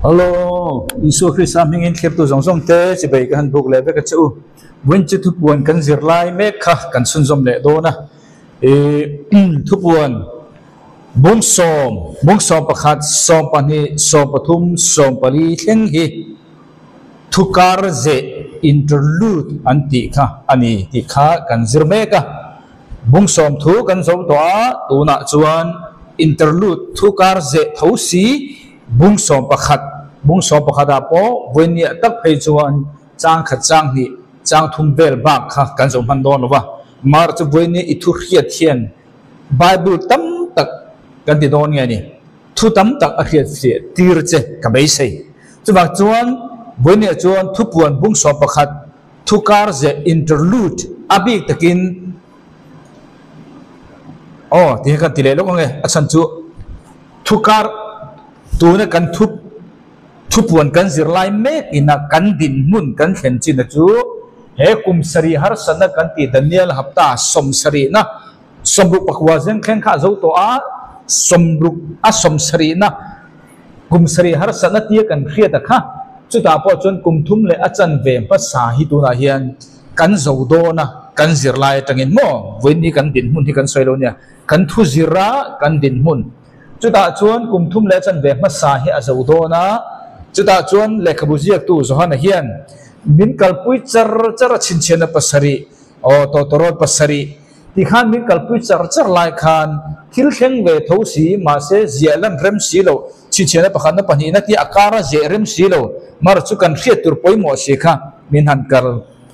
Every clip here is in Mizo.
Hello, Isua Krista hmingin thlirtu zawng zawng te chibai ka han buk leh vek a che u. Vawiin chu thupuan kan zir lai mek kha kan chhunzawm leh dawn a. Ih thupuan bawngsawm, bawngsawm pakhat, 12, 13, 14 thleng hi thukar zeh interlude an tih kha a ni tih kha kan zir mek a. Bawngsawm thu kan zo tawh a, tunah chuan interlude thukar zeh tho si bawngsawm pakhat, bawngsawm pakhatah pawh vawinia tak phei chuan chang khat chang hnih chang thum vel bak kha kan zo hman dawn lo va. Mar chu vawinia i thu hriat hian Bible tam tak kan ti dawn nge ni? Thu tam tak a hriat fiah tir che ka beisei. Chuvang chuan vawinia chuan thupuan bawngsawm pakhat thu kar zeh interlude a bik takin aw ti hi kan ti leh lawk ang e, a chhan chu thu kar tuna kan thu thupuan kan zir lai mek ina kan dinhmun kan thlen chin a chu he kum sarih harsatna kan tih Daniel hapta 70na 69 zeng thleng kha a zo tawh a, sawmruk a 70na kum sarih harsatna tia kan hriat a kha, chutah pawh chuan kum thum leh a chanve hmasa hi tunah hian kan zo dawn a, kan zir lai atangin maw vawiin hi kan dinhmun hi kan sawi lo nia, kan thu zir a kan dinhmun chutah chuan kum thum leh a chanve hmasa hi a zo dawn a, chutah chuan lehkhabu ziaktu Johana hian min kalpui char char a chhinchhiahna pasarih aw tawtawrawt pasarih Tikhan min kalpui char char lai khan thil thleng ve tho si, mahse ziah lan rem si lo, chhinchhiahna pakhatna pahnihna tih a kara ziah rem si lo, mar chu kan hriat tur pawimawh si kha min han kal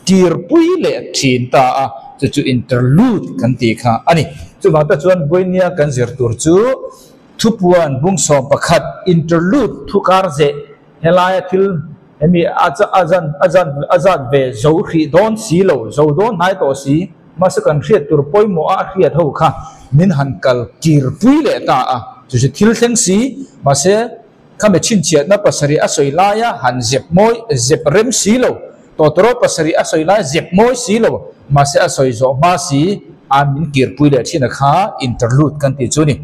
tirpui leh thin ta a, chu chu interlude kan tih kha a ni. Chuvang te chuan Buainia kan zir tur chu thupuan bung 11 interlude thu kar zeh helaia thil hemi a a zan a zan a zat ve zo hrih dawn si lo, zo dawn hnai tawh si. Mahse kan hriat tur pawimawh a hriat ho kha min han kal kirpui leh ta a, chu chu thil thleng si, mahse khami chhinchhiatna pasarih a sawi laia han zep mawi zep rem si lo, tawtawraw pasarih a sawi laia zep mawi si lo, mahse a sawi zawh hma si a min kirpui leh thin a kha interlude kan tih chu a ni.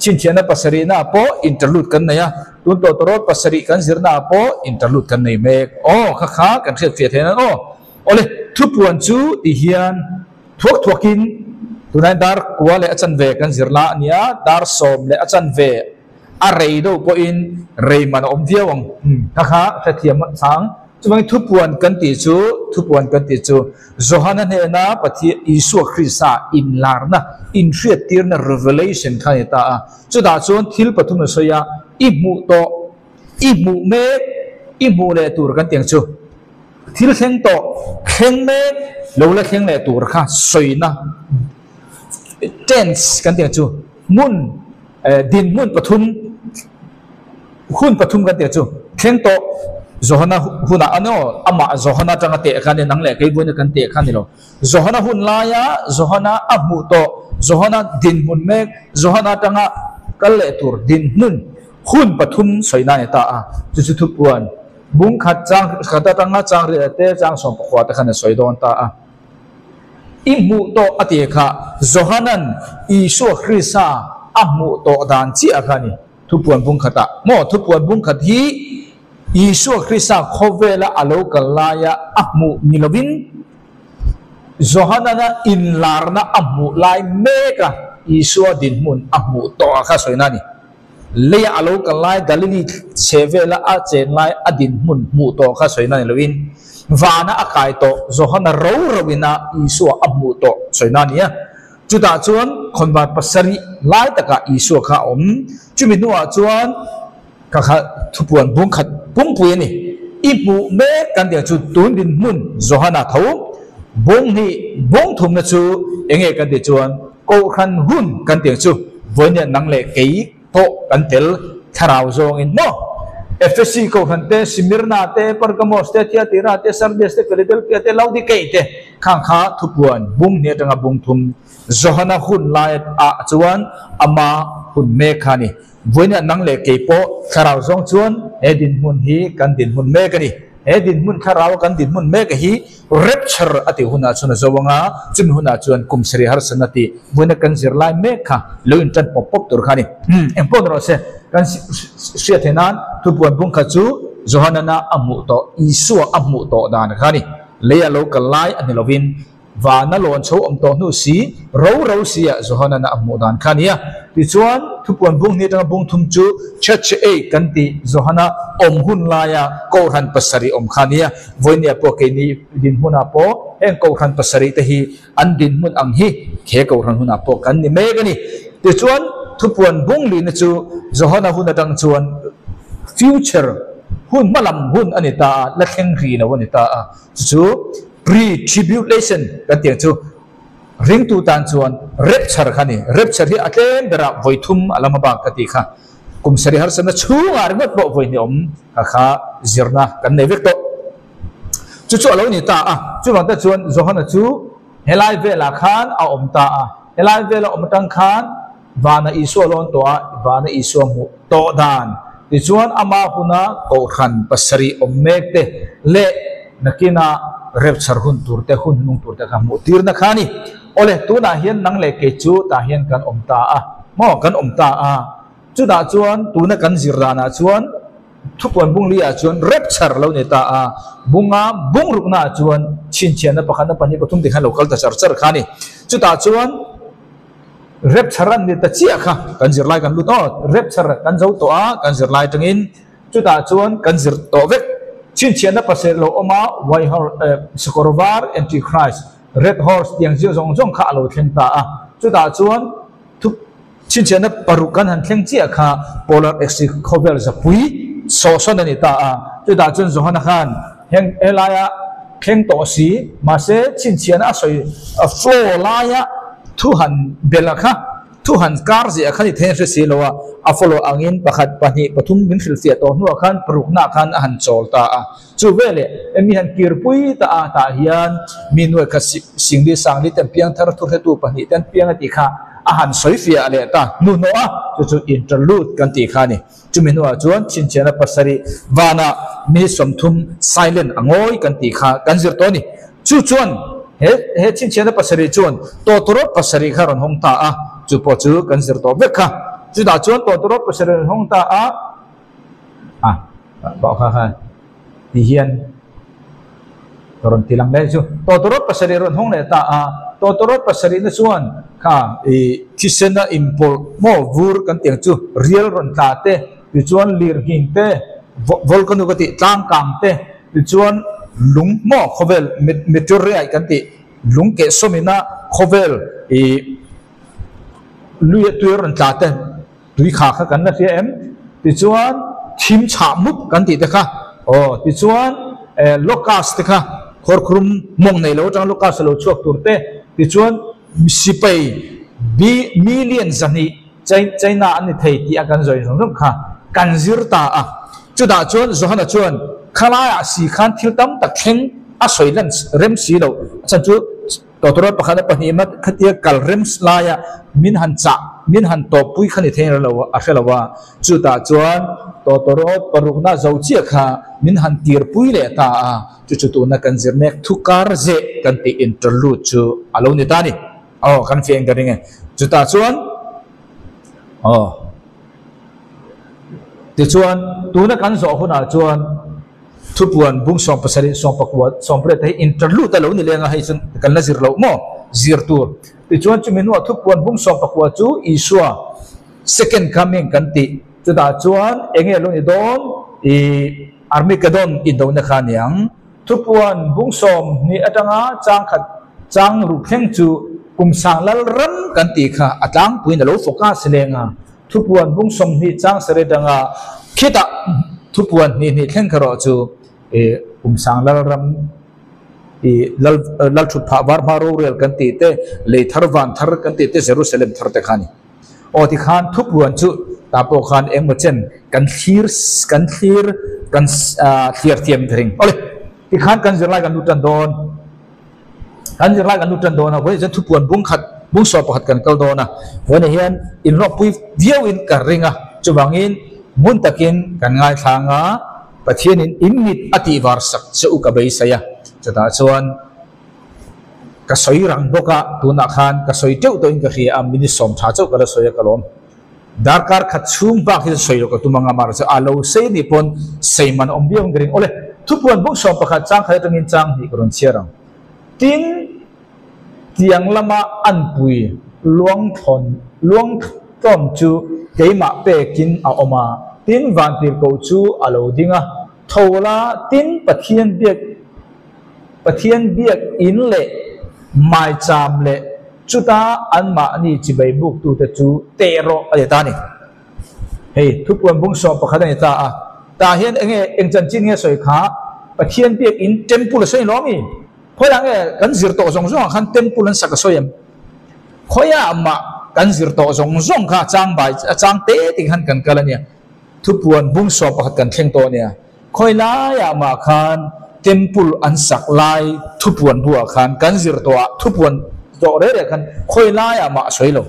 Chhinchhiahna pasarihna ah pawh interlude kan nei a, tun tawtawraw pasarih kan zirna ah pawh interlude kan nei mek. Aw kha kha kan hriat fiah theih nan aw. Awle, thupuan chu ti hian thuak thuakin tunai dar kua leh a chanve kan zir la a nia, dar sawm leh a chanve a rei deuh pawhin rei man a awm viau ang. Kha kha hrethiam chang. Chuvangin thupuan kan tih chu, thupuan kan tih chu Johana hnena Pathian Isua Krista inlarna, inhriattirna, revelation kha a ni ta a. Chutah chuan thil pathum a sawi a, i hmuh tawh, i hmuh mek, i hmuh leh tur kan tih ang chu. Thil thleng tawh, thleng mek lo la thleng leh tur kha sawina tense kan tih ang chu hmun dinhmun pathum hun pathum kan tih ang chu thleng tawh Johana hunah a ni aw amah Johana atanga teh kha a ni nang leh kei buaina kan teh kha a ni lo Johana hun laia Johana a hmuh tawh Johana dinhmun mek Johana atanga kal leh tur dinhmun hun pathum sawina a ni ta a chu chu thupuan. Bung khat chang khat atanga chang riah te chang 14 te khan a sawi dawn ta a. I hmuh tawh a ti kha Johanan Isua Krista a hmuh tawh dan chiah kha a ni. Thupuan bung khatah maw thupuan bung khat hi Isua Krista khawvela a lo kal laia a hmuh ni lovin Johanana inlarna a hmuh lai meka Isua dinhmun a hmuh tawh a kha sawina a ni. Leia a lo kal lai Galili chhe vela a chen lai a dinhmun hmuh tawh kha sawina ni loin vana a kai tawh Johana ro roina Isua a hmuh tawh sawina a ni a. Chutah chuan khawnvar pasarih lai takah Isua kha a awm. Chumi hnuah chuan ka kha thupuan bung khat pumpui a ni. I hmuh mek kan tih ang chu tun dinhmun Johana tho bung hnih bung thumna chu enge kan tih chuan Kohhran hun kan tih ang chu vawinia nang leh kei pawh kan tel thlarau zawngin maw? Efesi Kohhran te, Simirna te, Pergamos te, Thiatira te, Sardes te, Philadelphia te, Laodikei te khang kha thupuan bung hnih atanga bung thum Johana hun lai ah chuan ama hun mek kha a ni. Vawinia nang leh kei pawh thlarau zawng chuan he dinhmun hi kan dinhmun mek a ni. He dinhmun thlarau kan dinhmun mek hi rapture a tih hunah chuan a zo anga, chumi hunah chuan kum sarih harsatna tih vawiina kan zir lai mek kha lo intan pawp pawp tur kha a ni. Eng pawh ni rawh se, kan hriat theih nan thupuan bung kha chu Johanana a hmuh tawh, Isua a hmuh tawh dan kha a ni. Lei a lo kal lai a ni lovin Vana lawn chho awm tawh hnu si, ro ro si ah Johanan-a a hmuh dan kha a ni a. Tichuan, thupuan bung hnih atanga bung thum chu Church Age kan tih Johana awm hun laia Kohhran pasarih awm kha a ni a. Vawinia pawh keini dinhmunah pawh heng Kohhran pasarih te hi an dinhmun ang hi he Kohhran hunah pawh kan ni mek a ni. Tichuan, thupuan bung lihna chu Johana hun atang chuan future hun hmalam hun a ni ta a, la thleng ri lo a ni ta a. Chu chu pre-tribulation kan tih ang chu ringtu tan chuan rapture kha a ni. Rapture hi a tlem berah vawi thum a la hma bak ka tih kha. Kum sarih harsatna chhungah ringawt pawh vawi hnih awm kha kha zirna kan nei vek tawh. Chu chu a lo ni ta a. Chuvang te chuan Johana chu helai velah khan a awm ta a. Helai vela awm atang khan Vana Isua lawn tawh a, Vana Isua hmuh tawh dan tichuan ama huna Kohhran pasarih awm mek te leh nakina rapture hun tur te, hun hnung tur te kha hmuh tirna kha a ni. Awle, tunah hian nang leh kei chu tah hian kan awm ta a, maw kan awm ta a, chutah chuan tuna kan zir danah chuan thupuan bung liah chuan rapture lo ni ta a, bunga bungruknaah chuan chhinchhiahna pakhatna pahnih pathum tih khan lo kal ta char char kha a ni. Chutah chuan. Rapture an ni ta chiah kha kan zirlai kan lut aw, rapture kan zo tawh a kan zirlai atangin chutah chuan kan zir tawh vek. Chhinchhiahna pasarih lo awm a, white horse, sakawr var, antichrist, red horse tiang zir zawng zawng kha a lo thleng ta a. Chutah chuan thu chhinchhiahna paruk kan han thleng chiah kha polar axis khawvel zapui sawhsawn a ni ta a. Chutah chuan Johana khan heng helaia thleng tawh si, mahse chhinchhiahna a sawi flow laia thu han bel a kha, thu han kar ziah kha ni thei a hre si lo a, a follow angin pakhat, pahnih, pathum min hrilhfiah tawh hnuah khan paruknaah khan a han chawl ta a. Chu veleh mi han kirpui ta a, tah hian mi nuai khat singli sangli ten piangthar thuhretu pahnih ten piang a tih kha a han sawifiah leh ta hnuhnawh a, chu chu interlude kan tih kha a ni. Chumi hnuah chuan chhinchhiahna pasarih vanah mi 30 silent a ngawi kan tih kha kan zir tawh a ni. Chu chuan he he chhinchhiahna pasarih chuan tawtawrawt pasarih kha rawn hawng ta a, chu pawh chu kan zir tawh vek kha. Chutah chuan tawtawrawt pasarih rawn hawng ta a, a pawh kha kha ti hian ka rawn ti lang leh chu. Tawtawrawt pasarih rawn hawng leh ta a, tawtawrawt pasarihna chuan kha ih thisena inpawlh maw vur kan tih ang chu rial rawn tla te, tichuan lirnghing te, volcano ka tih tlangkang te, tichuan lung maw khawvel meteorite kan tih lung kehsawmina khawvel ih lui a tui rawn tla te. Tui kha kha kan la hria em? Tichuan thim chhah mup kan tih te kha aw tichuan eh locust te kha khawrkhrum mawng nei lo atanga locust a lo chhuak tur te tichuan sipai bi million zahnih China an ni thei tih a kan zawi zawng zawng kha kan zir ta a. Chutah chuan Johana chuan khalaiah si khan thil tam tak thleng a sawi lan rem si lo a chhan chu Tawtawrawt pakhat a pahnih mat khatia kal rem laia min han chah, min han tawppui kha ni thei lo a hre lo a, chutah chuan tawtawrawt parukna zo chiah kha min han tirpui leh ta a, chu chu tuna kan zir mek thu kar zeh kan tih interlude chu a lo ni ta a ni. Aw kan fiah in ka ring e. Chutah chuan aw tichuan tuna kan zawh hunah chuan Thupuan bung 70, 19, 18 te hi interlude a lo ni leng a, hei chu kan la zir loh maw? Zir tur. Tichuan chumi hnuah thupuan bung 19 chu Isua second coming kan tih. Chutah chuan eng nge lo ni dawn? Ih Armageddon indona kha a ni ang. Thupuan bung 20 atanga chang khat chang ruk thleng chu kum sang lal ram kan tih kha a tlangpuiin a lo focus leng a. Thupuan bung 20 chang sarih atanga khitah thupuan hnih hnih thleng kha erawh chu ih Kumsang Lalram ih Lal Lalthutphah var hma rorel kan tih te, lei thar van thar kan tih te, Jerusalem thar te kha a ni. Aw tikhan thupuan chu tah pawh khan engmaw chen kan thlir kan thlir kan thliar thiam ka ring. Awle tikhan kan zirlai kan lut tan dawn. Kan zirlai kan lut tan dawn a, vawiin chuan thupuan bung khat, bung 11 kan kal dawn a, vawiinah hian inhlawkpui viauin ka ring a, chuvangin ngun takin kan ngaithlang a, Pathianin in mit a tihvar sak che u ka beisei a, chutah chuan ka sawi rang bawk a, tunah khan ka sawi teuh tawhin ka hria a, minute sawmtha chauh ka la sawi a ka lawm. Darkar khat chhung bak hi chu sawi loh ka tum anga mahse a lo sei nih pawn sei man awm viau in ka ring. Awle, thupuan bawk 11 chang khat atangin chang hnih ka rawn chhiar ang. Tin, tiang lama anpui luangthlawn luangtlawn chu keimah pekin a awm a, tin vantirhkoh chu a lo ding a, tho la tin Pathian biak Pathian biak in leh maicham leh chuta anmahni chibai buktute chu teh rawh a ti ta a ni. Hei thupuan bung 11 a ni ta a, tah hian enge eng chanchin nge sawi kha Pathian biak in temple a sawi lawm i? Khawiah nge kan zir tawh zawng zawngah khan temple an sak a sawi em? Khawiah mah kan zir tawh zawng zawng kha chang bai a chang te te khan kan kal a nia. Thupuan bung 11 kan thleng tawh a nia. Khawi laiah mah khan temple an sak lai thupuan buah khan kan zir tawh ah thupuan zawh reh reh khan khawi laiah mah a sawi lo.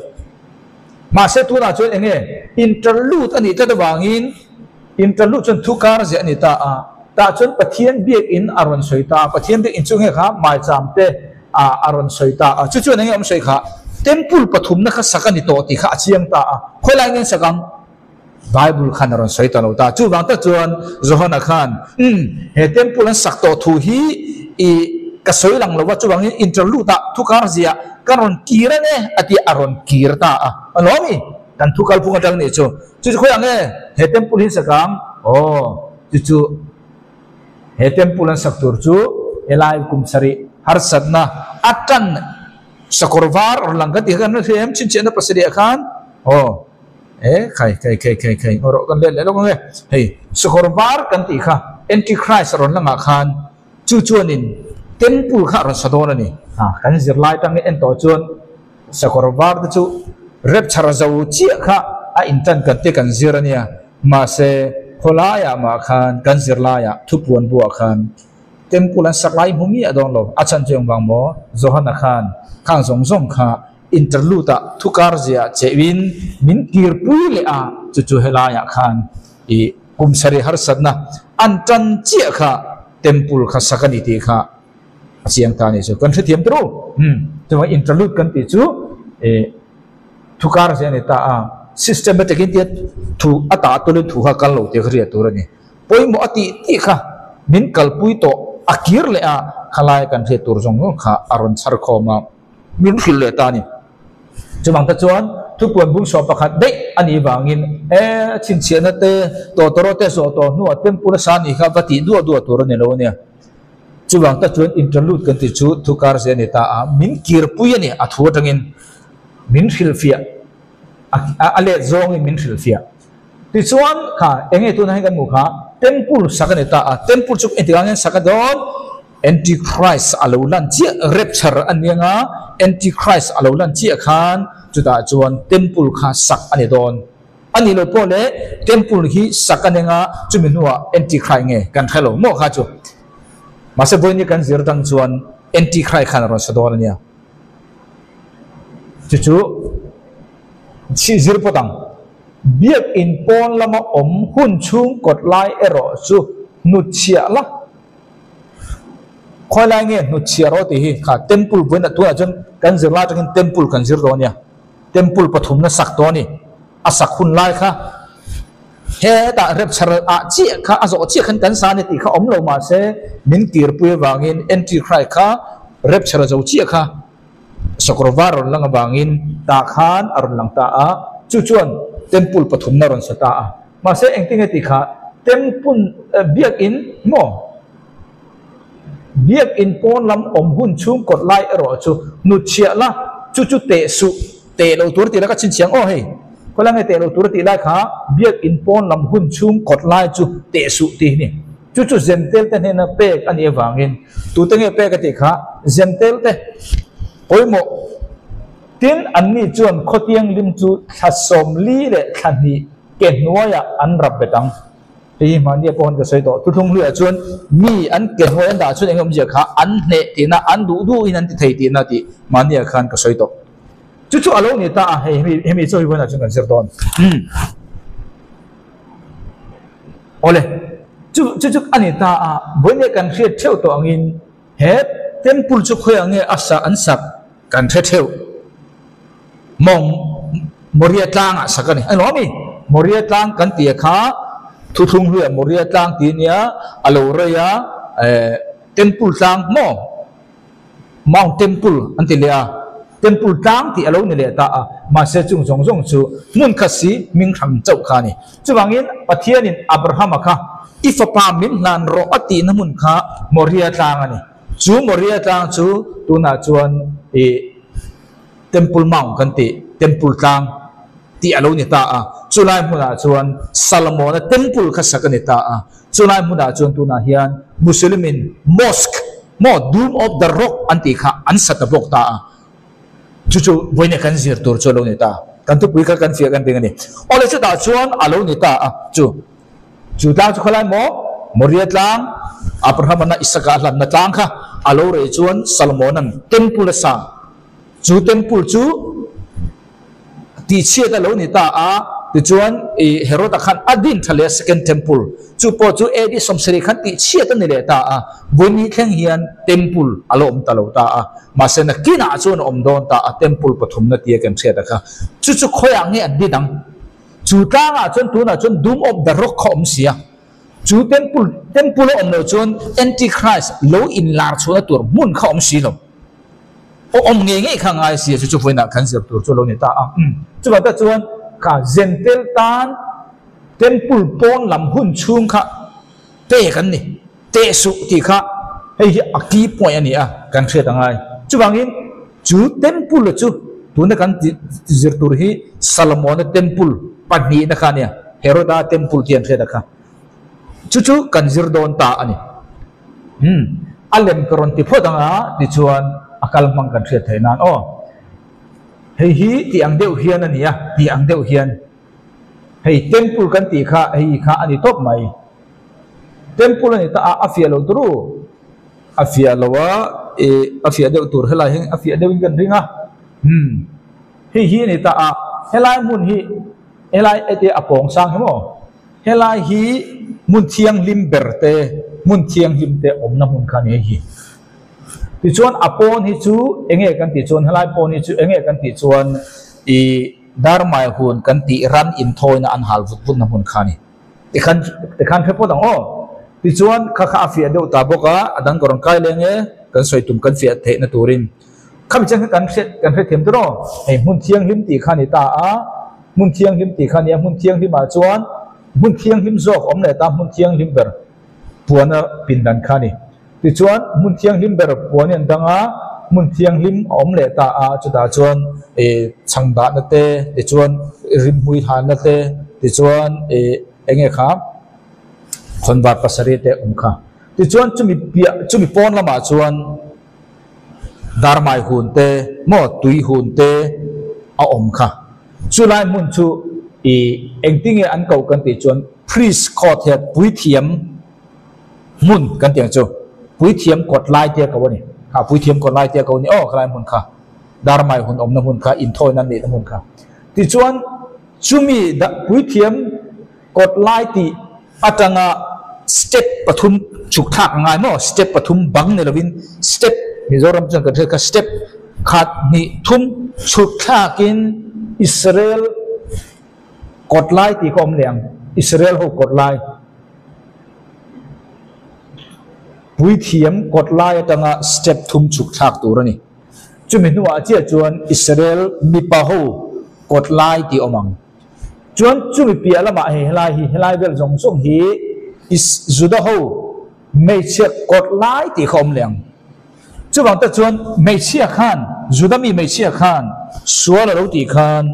Mahse tunah chuan eng nge interlude a nih tlat avangin interlude chuan thu kar ziah a ni ta a, tah chuan Pathian biakinn a rawn sawi ta a, Pathian biakinn chu nge kha maicham te a rawn sawi ta a, chu chuan eng nge awm sawi kha temple pathumna kha sak a ni tawh tih kha a chiang ta a, khawi lai nge an sak ang? Bible khan a rawn sawi ta lo ta. Chuvang tak chuan Johana khan, Umm, he temple an sak tawh thu hi i ka sawi lang lo va, chuvangin interlude ah thukar ziah ka rawn kir ang e, a ti a, a rawn kir ta a. A lawm i, kan thu kalphung atang nih chu. Chu chu khawiah nge he temple hi an sak ang? Aw, chu chu he temple an sak tur chu helai kum sarih harsatna a tan sakawr var rawn lang ka tih kha kan hre em chhinchhiahna pasarih ah khan? Aw. E khai khai khai khai khai ngaw rawh kan let leh lawk ang e. Hei sakawr var kan tih kha Antichrist a rawn langah khan chu chuanin temple kha a rawn sa dawn a ni. Ha kan zirlai tang en tawh chuan sakawr var te chu rapture zo chiah kha a intan kan te kan zir a nia. Mahse khawlaiah mah khan kan zirlaiah thupuan buah khan temple an sak lai hmu miah dawn lo. A chhan chu engvang maw Johana khan khang zawng zawng kha Interlude ah thukar ziah cheuhin min kirpui leh a, chu chu helaiah khan i kum sarih harsatna an tan chiah kha temple kha sak a ni tih kha a chiang ta a ni chu. Kan hrethiam tawh u. Umm chuvang interlude kan tih chu i thukar ziah a ni ta a, systematic in tia thu a tah tulin thu kha kal lo tih kha hriat tur a ni. Pawimawh a tih tih kha min kalpui tawh a kir leh a, khalai kan hriat tur zawng zawng kha a rawn chhar khawm a. Min hrilh leh ta a ni. Chuvang te chuan thupuan bung 11 daih a nih vangin he chhinchhiahna te tawtawraw te zawh tawh hnuah temple a sa nih kha va tih duah duah tur a ni lo a nia. Chuvang te chuan interlude kan tih chu thu kar zia a ni ta a, min kirpui a ni a thu atangin min hrilhfiah a let zawngin min hrilhfiah. Tichuan kha enge tunah hian kan hmuh kha temple sak a ni ta a, temple chu engtikah nge sak a dawn? Antichrist a lo lan chiah, rapture a nia nga, Antichrist a lo lan chiah khan chutah chuan temple kha sak a ni dawn. A nih loh pawh leh temple hi sak a ni nga, chumi hnuah Antichrist nge kan hre lo maw kha chu. Mahse vawiin hi kan zir dang chuan Antichrist khan a rawn sa dawn a nia. Chu chu chhih zir phawt ang. Biakin pawn lama awm hun chhung kawt lai erawh chu hnutchhiah la. Khawi lai nge hnutchhiah rawh tih hi kha temple vawiin ah tunah chuan kan zir lai atangin temple kan zir tawh a nia. Temple pathumna sak tawh a ni. A sak hun lai kha hetah rapture ah chiah kha a zawh chiah khan kan sa a ni tih kha awm lo mahse min kirpui avangin antichrist kha rapture a zo chiah kha sakawr var rawn lang avangin tah khan a rawn lang ta a, chu chuan temple pathumna rawn sa ta a. Mahse engtinge tih kha temple biakin maw biakin pawn lam awm hun chhung kawt lai erawh chu hnutchhiah la, chu chu teh suh, teh lo tur tih la ka chhinchhiang aw hei, khawilai nge teh lo tur tih lai kha biakin pawn lam hun chhung kawt lai chu teh suh tih hi ni. Chu chu Zentel te hnena pek a nih avangin tute nge pek a tih kha Zentel te pawimawh tin anni chuan khawtianglim chu thla 40 leh thla hnih ke hnuaiah an rap bet ang. Hei hi hmahnia pawh han ka sawi tawh. Thuthlung hluiah chuan mi an ke hnuai an dah chuan eng awmzia kha an hneh tihna an duh duhin an ti thei tihna tih mahnia khan ka sawi tawh. Chu chu a lo ni ta a, hei hemi chaw hi vawiinah chuan kan zir dawn. Awle. Chu chu chu a ni ta a, vawiin kan hriat theuh tawh angin he temple chu khawiah nge a sa an sak kan hre theuh. Mawng Moria tlangah sak a ni. A nuam i, Moria tlang kan tih kha thuthlung hluiah Moria tlang tih a nia, a lo rei a, eh temple tlang maw? Mount Temple an ti leh a, Temple tlang tih a lo ni leh ta a, mahse chung zawng zawng chu hmun khat si hming hrang chauh kha a ni. Chuvangin Pathianin Abrahama kha i fapa min hlan rawh a tihna hmun kha Moria tlang a ni. Chu Moria tlang chu tunah chuan ih Temple Mount kan tih, Temple tlang tih a lo ni ta a, chulai hmunah chuan Salomona Temple kha sak a ni ta a, chulai hmunah chuan tunah hian Muslim-in Mosque maw Dome of the Rock an tih kha an sa ta bawk ta a, chu chu vawiin kan zir tur chu a lo ni ta, kan thupui kha kan fiah kan ring a ni. Awle chutah chuan a lo ni ta a, chu chu tlang chu khawlai maw Moria tlang, Abraham-ana Isaka a hlanna tlang kha a lo rei chuan Salomona'n Temple a sa. Chu temple chu tihchhiat a lo ni ta a, tichuan i Herod-a khan a din tha leh a second temple, chu pawh chu AD 70 khan tihchhiat a ni leh ta a, vawiin thleng hian temple a lo awm ta lo ta a, mahse nakinah chuan a awm dawn ta a, temple pathumna tia kan hriat a kha. Chu chu khawiah nge an din ang? Chu tlangah chuan tunah chuan Dome of the Rock kha a awm si a, chu temple temple a awm loh chuan Antichrist lo inlar chhuahna tur hmun kha a awm si lo. Aw awm ngei ngei kha ngai sia chu chu vawiinah kan zir tur chu a lo ni ta a. Chuvang tak chuan kha Zentel tan temple pawn lam hun chhung kha pek an ni, teh suh tih kha hei hi a key point a ni a, kan hriat a ngai. Chuvangin chu temple chu tuna kan zir tur hi Salomona temple pahnihna kha a nia, Heroda temple tih an hriat a kha. Chu chu kan zir dawn ta a ni. Umm, a lem ka rawn ti phawt ang a, tichuan a kal hmang kan hriat theih nan aw. Hei hi tih ang deuh hian a ni a, tih ang deuh hian. Hei temple kan tih kha hei kha a ni tawp mai. Temple a ni ta a, a fiah lo turu. A fiah lo a, ih a fiah deuh tur helai hi a fiah deuhin kan ring a. Umm, hei hi a ni ta a, helai hmun hi helai heti a pawng sang hi maw? Helai hi hmun thianghlim ber te, hmun thianghlim te awmna hmun kha a ni hei hi. Tichuan a pawn hi chu enge kan tih chuan helai pawn hi chu enge kan tih chuan ih darmai hun kan tih ran inthawina an hal vut vutna hmun kha a ni. Tikhan tikhan hre phawt ang aw. Tichuan kha kha a fiah deuh ta bawk a, a dang ka rawn kai leng e, kan sawi tum kan fiah theihna turin. Khami chiang kha kan hriat kan hrethiam tur aw. Hei hmun thianghlim tih kha a ni ta a, hmun thianghlim tih kha a ni a, hmun thianghlim ah chuan hmun thianghlim zawk a awm leh ta, hmun thianghlim ber puana pindan kha a ni. Tichuan hmun thianghlim ber puan hi an dang a, hmun thianghlim a awm leh ta a, chutah chuan ih chhang dahna te, tichuan rimhmui hanna te, tichuan ih eng nge kha khawnvar pasarih te awm kha. Tichuan chumi piah chumi pawn lamah chuan. Darmai hun te maw tui hun te a awm kha. Chulai hmun chu i engtinge an koh kan tih chuan priest court hian puithiam hmun kan tih ang chu. Puithiam kawt lai te a ko a ni. Kha puithiam kawt lai te a ko a ni aw khalai hmun kha. Darmai hun awmna hmun kha inthawina an neihna hmun kha. Tichuan chumi puithiam Kawt lai tih atanga step pathum chhuk thlak a ngai maw? Step pathum bang ni lovin step Mizoram chuan kan hriat kha step khat hnih thum chhuk thlakin Israel kawt lai tih kha awm leh ang. Israel ho kawt lai puithiam kawt lai atanga step thum chhuk thlak tur a ni. Chumi hnuah chiah chuan Israel mipa ho kawt lai tih awm ang. Chuan chumi piah lamah hei helai hi helai vel zawng zawng hi Juda ho hmeichhia kawt lai tih kha awm leh ang. Chuvang tak chuan hmeichhia khan Juda mi hmeichhia khan sual a lo tih khan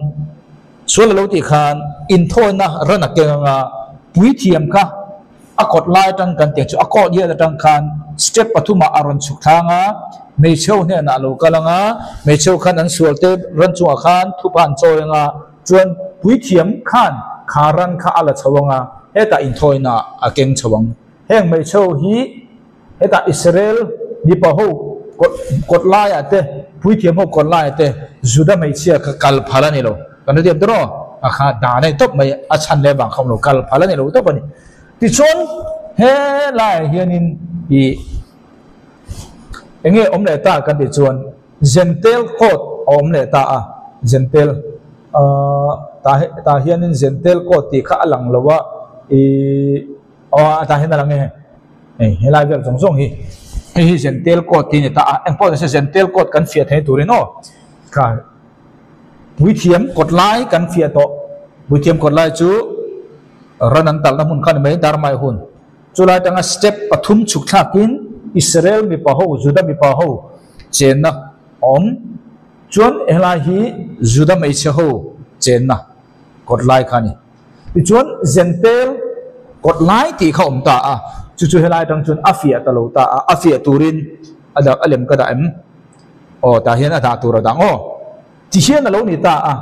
sual a lo tih khan inthawina ran a keng anga puithiam kha a kawt lai atang kan tih chu a kawt hian atang khan step pathumah a rawn chhuk thlang a, hmeichhe ho hnenah a lo kal ang a, hmeichhe ho khan an sual te ran chungah khan thupa an chawi ang a, chuan puithiam khan kha ran kha a la chho ang a, hetah inthawina a keng chho ang. Heng hmeichhe ho hi hetah Israel mipa ho kawt laiah te, puithiam ho kawt laiah te Juda hmeichhia kha kal phal a ni lo. Kan hrethiam tawh rawh? A kha dan a ni tawp mai, a chhan leh vang kha awm lo, kal phal a ni lo tawp a ni. Tichuan. Helaiah hianin ih eng nge awm leh ta kan tih chuan Zentel court a awm leh ta a, Zentel ahh tah tah hianin Zentel court tih kha a lang lo a, ih aw tah hian a lang e hei helai vel zawng zawng hi hei hi Zentel court tih a ni ta a, engpawh nise Zentel court kan fiah thei turin aw kha Puithiam kawt lai kan fiah tawh, Puithiam kawt lai chu ran an talhna hmun kha a ni mai, Darmai hun. Chulai atanga step pathum chhuk thlakin Israel mipa ho, Juda mipa ho chenna a awm. Chuan helai hi Juda hmeichhe ho chenna kawt lai kha a ni. Tichuan Zentel kawt lai tih kha a awm ta a, chu chu helai atang chuan a fiah ta lo ta a, a fiah turin a dah a lem ka dah em? Aw tah hian a dah tur a dang aw. Ti hian a lo ni ta a,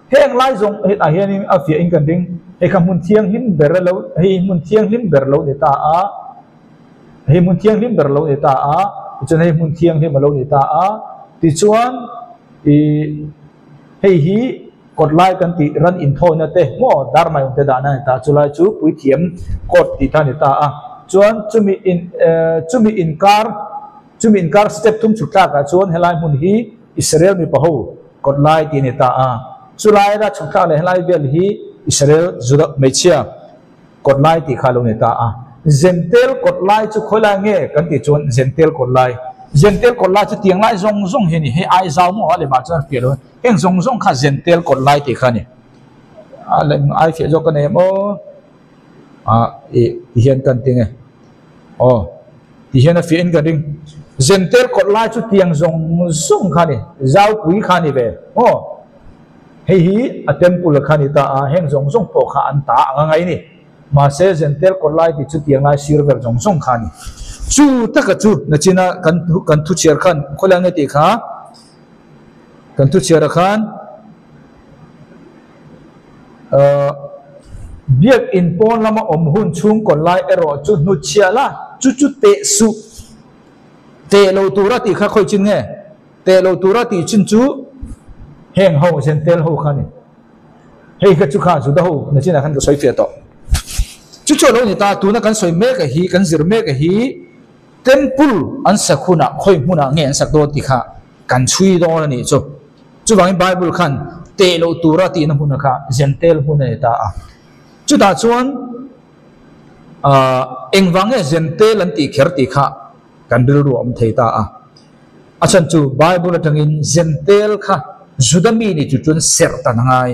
heng lai zawng hetah hianin a fiahin kan ring, hei kha hmun thianghlim ber a lo, hei hmun thianghlim ber lo ni ta a, hei hmun thianghlim ber lo ni ta a, tichuan hei hmun thianghlim a lo ni ta a, tichuan ih hei hi kawt lai kan tih ran inthawina te maw dar mai awm te dahna a ni ta, chulai chu puithiam court tih kha a ni ta a, chuan chumi in eh chumi inkar chumi inkar step thum chhuk tlakah chuan helai hmun hi Israel mipa ho kawt lai tih a ni ta a, chu laia chhuk thlak leh helai vel hi Israel Juda hmeichhia kawt lai tih kha a lo ni ta a. Zentel kawt lai chu khawi lai nge kan tih chuan Zentel kawt lai, Zentel kawt lai chu tiang lai zawng zawng hi a ni, hei Aizau maw a lemah chuan fiah lo a, heng zawng zawng kha Zentel kawt lai tih kha a ni. A lem ai fiah zawk ka nei em aw. Ah ih ti hian kan ti nge aw ti hian a fiah in ka ring zentel kawt lai chu tiang zawng zawng kha a ni zaupui kha a ni ve aw hei hi a temple kha a ni ta a heng zawng zawng pawh kha an ta ang a ngai ni mahse zentel kawt lai tih chu tiang lai sir vel zawng zawng kha a ni chu taka chu nachina kan kan thu chhiar khan khawilai nge tih kha kan thu chhiar ah khan. Ahh Biakinn pawn lama awm hun chhungkaw lai erawh chu hnutchhiah la, chu chu teh suh. Teh lo tura tih kha khawi chin nge? Teh lo tura tih chin chu heng ho Zentel ho kha a ni. Hei kha chu kha Juda ho nachinah khan ka sawi fiah tawh. Chu chu a lo ni ta, tuna kan sawi mek a hi, kan zir mek a hi Temple an sak hunah khawi hmunah nge an sak dawn tih kha kan chhui dawn a nih chu. Chuvangin Bible khan teh loh tura tihna hmun kha Zentel hmun a ni ta a. Chutah chuan aah engvang nge Zentel an tih kher tih kha kan rilru a awm thei ta a. A chhan chu Bible atangin Zentel kha Juda mi ni chu chuan serh tan a ngai.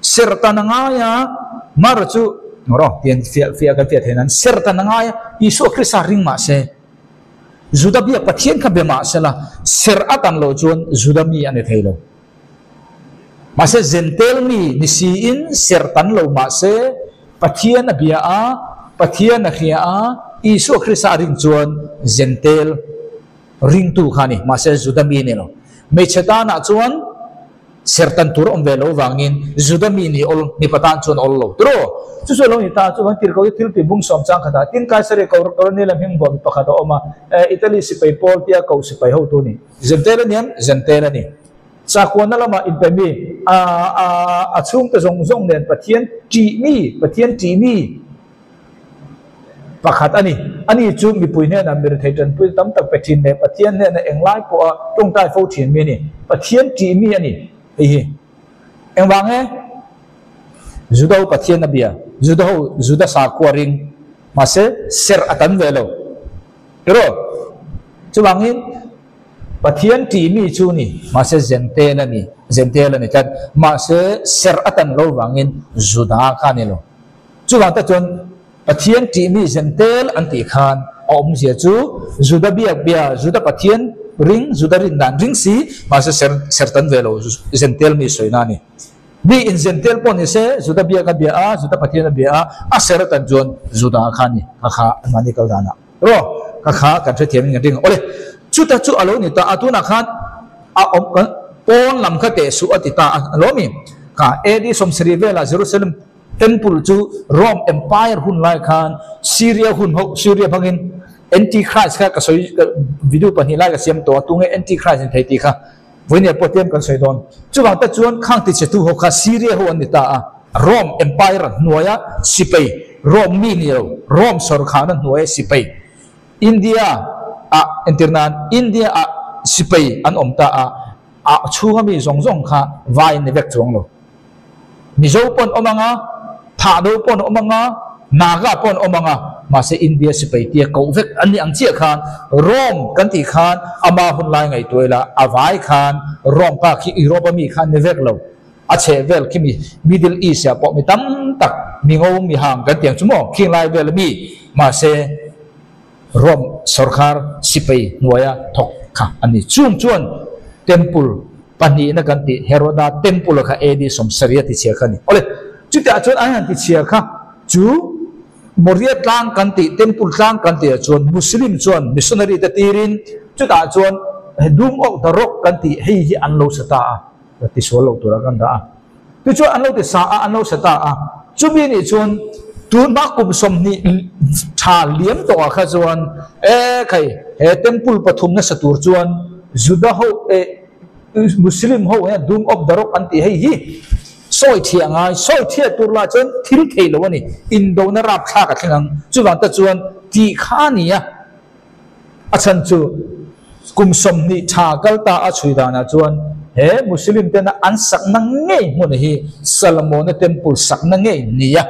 Serh tan a ngai a, mar chu rawh tian fiah fiah kan fiah thei nan serh tan a ngai a, Isua Krista ring mah se. Juda biak Pathian kha be mah sela, serh a tan loh chuan Juda mi a ni thei lo. Mahse Zentel mi ni siin serh tan lo mah se, Pathian a bia a, Pathian a hria a, Isua Krista a rin chuan Zentel ringtu kha a ni. Mahse Juda mi a ni lo. Hmeichhe tanah chuan Sertan tur a awm ve lo vangin Juda mi ni awl, mipa tan chuan awl lo tiraw? Chu chu a lo ni ta, chuan tirhkoh hi thil tih bung sawm chang khatah tin Kaisari Koronel-a hming buah mi pakhat a awm a, Italy sipai Paul tia koh sipai hotu a ni. Zentel a ni em? Zentel a ni. Sakhuana lamah inpe mi, a, a, a chhungte zawng zawng nen Pathian ṭih mi, Pathian ṭih mi Pakhat a ni. Ani chu mipui hnenah mirethei tanpui tam tak pe thin leh Pathian hnena englai pawha tawngtai fo thin mi a ni. Pathian tih mi a ni. Hei hi engvang nge? Juda ho Pathian a bia. Juda ho Juda sakhua ring. Mahse serh a tam ve lo. Tiraw? Chuvangin Pathian tih mi chu ni. Mahse Zentel a ni. Zentel a ni tlat. Mahse serh a tan lo vangin Juda kha a ni lo. Chuvang te chuan Pathian ṭihmi zentel an tih khan a awmzia chu Juda biak bia, Juda Pathian ring, Juda rin dan ring si, mahse ser ser tan ve lo zentel mi sawina a ni. Mi in zentel pawh ni se Juda biak a bia a, Juda Pathian a bia a, a ser atan chuan Juda kha a ni, ka kha anmahni kal danah rawh ka kha kan hrethiam in kan ring. Awle, chuta chu a lo ni ta a, tunah khan a awm kan pawn lam kha teh suh a ti ta a, a lo mi? Kha AD 70 velah Jerusalem Temple chu Rome Empire hun lai khan Syria hun ho Syria hmangin Antichrist kha ka sawi video pahnih lai ka siam tawh a tunge Antichrist in thei tih kha vawinia pawh tlem kan sawi dawn. Chuvang te chuan khang tichhetu ho kha Syria ho an ni ta a. Rome Empire hnuaia sipai, Rome mi ni lo, Rome sawrkhana hnuaia sipai, India ah entir nan India ah sipai an awm ta a, a chhunga mi zawng zawng kha vai ni vek chuang lo. Mizo pawh an awm ang a, Thahdo pawh an awm ang a, Naga pawh an awm ang a, mahse India sipai tia koh vek an nih ang chiah khan Rome kan tih khan ama hun lai ngaihtuah ila a vai khan Rome pa khi Europe a mi kha an ni vek lo. A chheh vel khi mi Middle East ah pawh mi tam tak mi ngo mi hang kan tiang chu maw khing lai vel a mi mahse Rome sawrkhar sipai hnuaia thawk kha a ni. Chung chuan temple pahnihna kan tih Heroda temple kha AD 70 a tichhia kha a ni. Awle, chutiah chuan an han tichhia kha chu Moria tlang kan tih temple tlang kan tihah chuan Muslim chuan missionary te tirin chutah chuan Dome of the Rock kan tih hei hi an lo sa ta a. Ka ti sual lo tura kan dah a. Tichuan an lo ti sa a, an lo sa ta a. Chumi nih chuan tunhma kum 20 tha liam tawhah kha chuan e khai he temple pathum nasa tur chuan Juda ho e Muslim ho hian Dome of the Rock an tih hei hi sawi thiah ngai, sawi thiah tur lah chuan thil thei lo a ni. Indona rapthlak a thleng ang. Chuvang te chuan tih kha a ni a. A chhan chu kum 20 tha kal ta a chhui danah chuan he Muslim tena an sakna ngei hmun hi Salomona Temple sakna ngei nia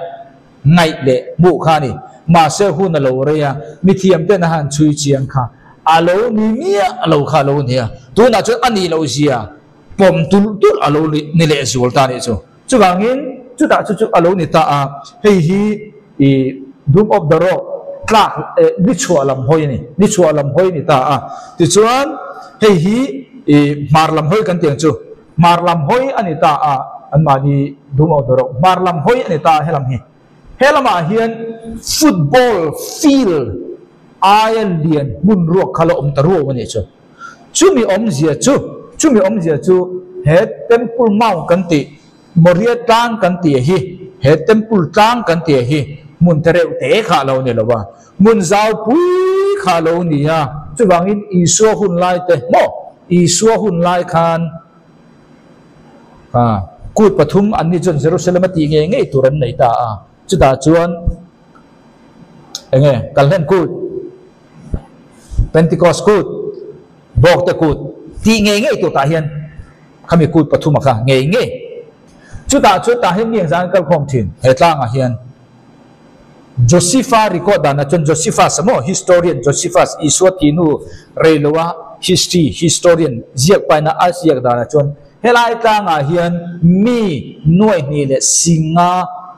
ngaih leh hmuh kha a ni. Mahse hun a lo rei a, mithiam tena han chhui chiang kha a lo ni miah lo kha a lo ni a. Tunah chuan a nih loh zia pawm tulh tulh a lo ni leh zual ta a nih chu. Chuvangin chutah chu chu a lo ni ta a, hei hi i Dome of the Rock tlak eh ni chhuah lam hawi a ni, ni chhuah lam hawi a ni ta a. Tichuan hei hi i hmar lam hawi kan tih ang chu, hmar lam hawi a ni ta a, anmahni Dome of the Rock hmar lam hawi a ni ta a helam hi. He lamah hian football field aia lian hmun ruak kha la awm ta ruau a nih chu. Chumi awmzia chu, chumi awmzia chu he Temple Mount kan tih, Moria tlang kan tih hi, he Temple tlang kan tih hi hmun te reuh te kha a lo ni lo a, hmun zau pui kha a lo ni a. Chuvangin Isua hun lai te maw, Isua hun lai khan ah kut pathum an ni chuan Jerusalem a tih ngei ngei tur an nei ta a, chutah chuan eng nge Kalhlen kut, Pentecost kut, Bawkte kut tih ngei ngei tur tah hian khami kut pathum a kha ngei ngei. Chutah chuan tah hian mi engzah an kal khawm thin he tlangah hian Josepha record danah chuan Josephus a maw historian Josephus Isua tihnu reiloa history historian ziak paina a ziak danah chuan helai tlangah hian mi nuai hnih leh singa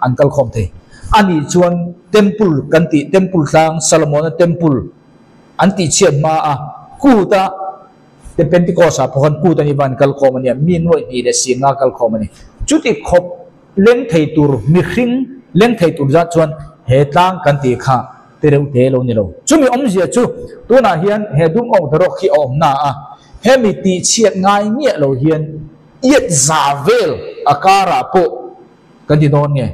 an kal khawm thei. A nih chuan Temple kan tih Temple tlang Solomon-a Temple an tih chhiat hma a kut a te Pentecost ah pawh khan kut a ni van kal khawm a nia mi nuai hnih leh singa kal khawm a ni. Chuti khawp leng thei tur mihring leng thei tur zat chuan he tlang kan tih kha te reuh te lo ni lo. Chumi awmzia chu tunah hian he dum awk darawk hi a awm na a, hemi tih chhiat ngai miah lo hian iat za vel a karah pawh kan ti dawn nge?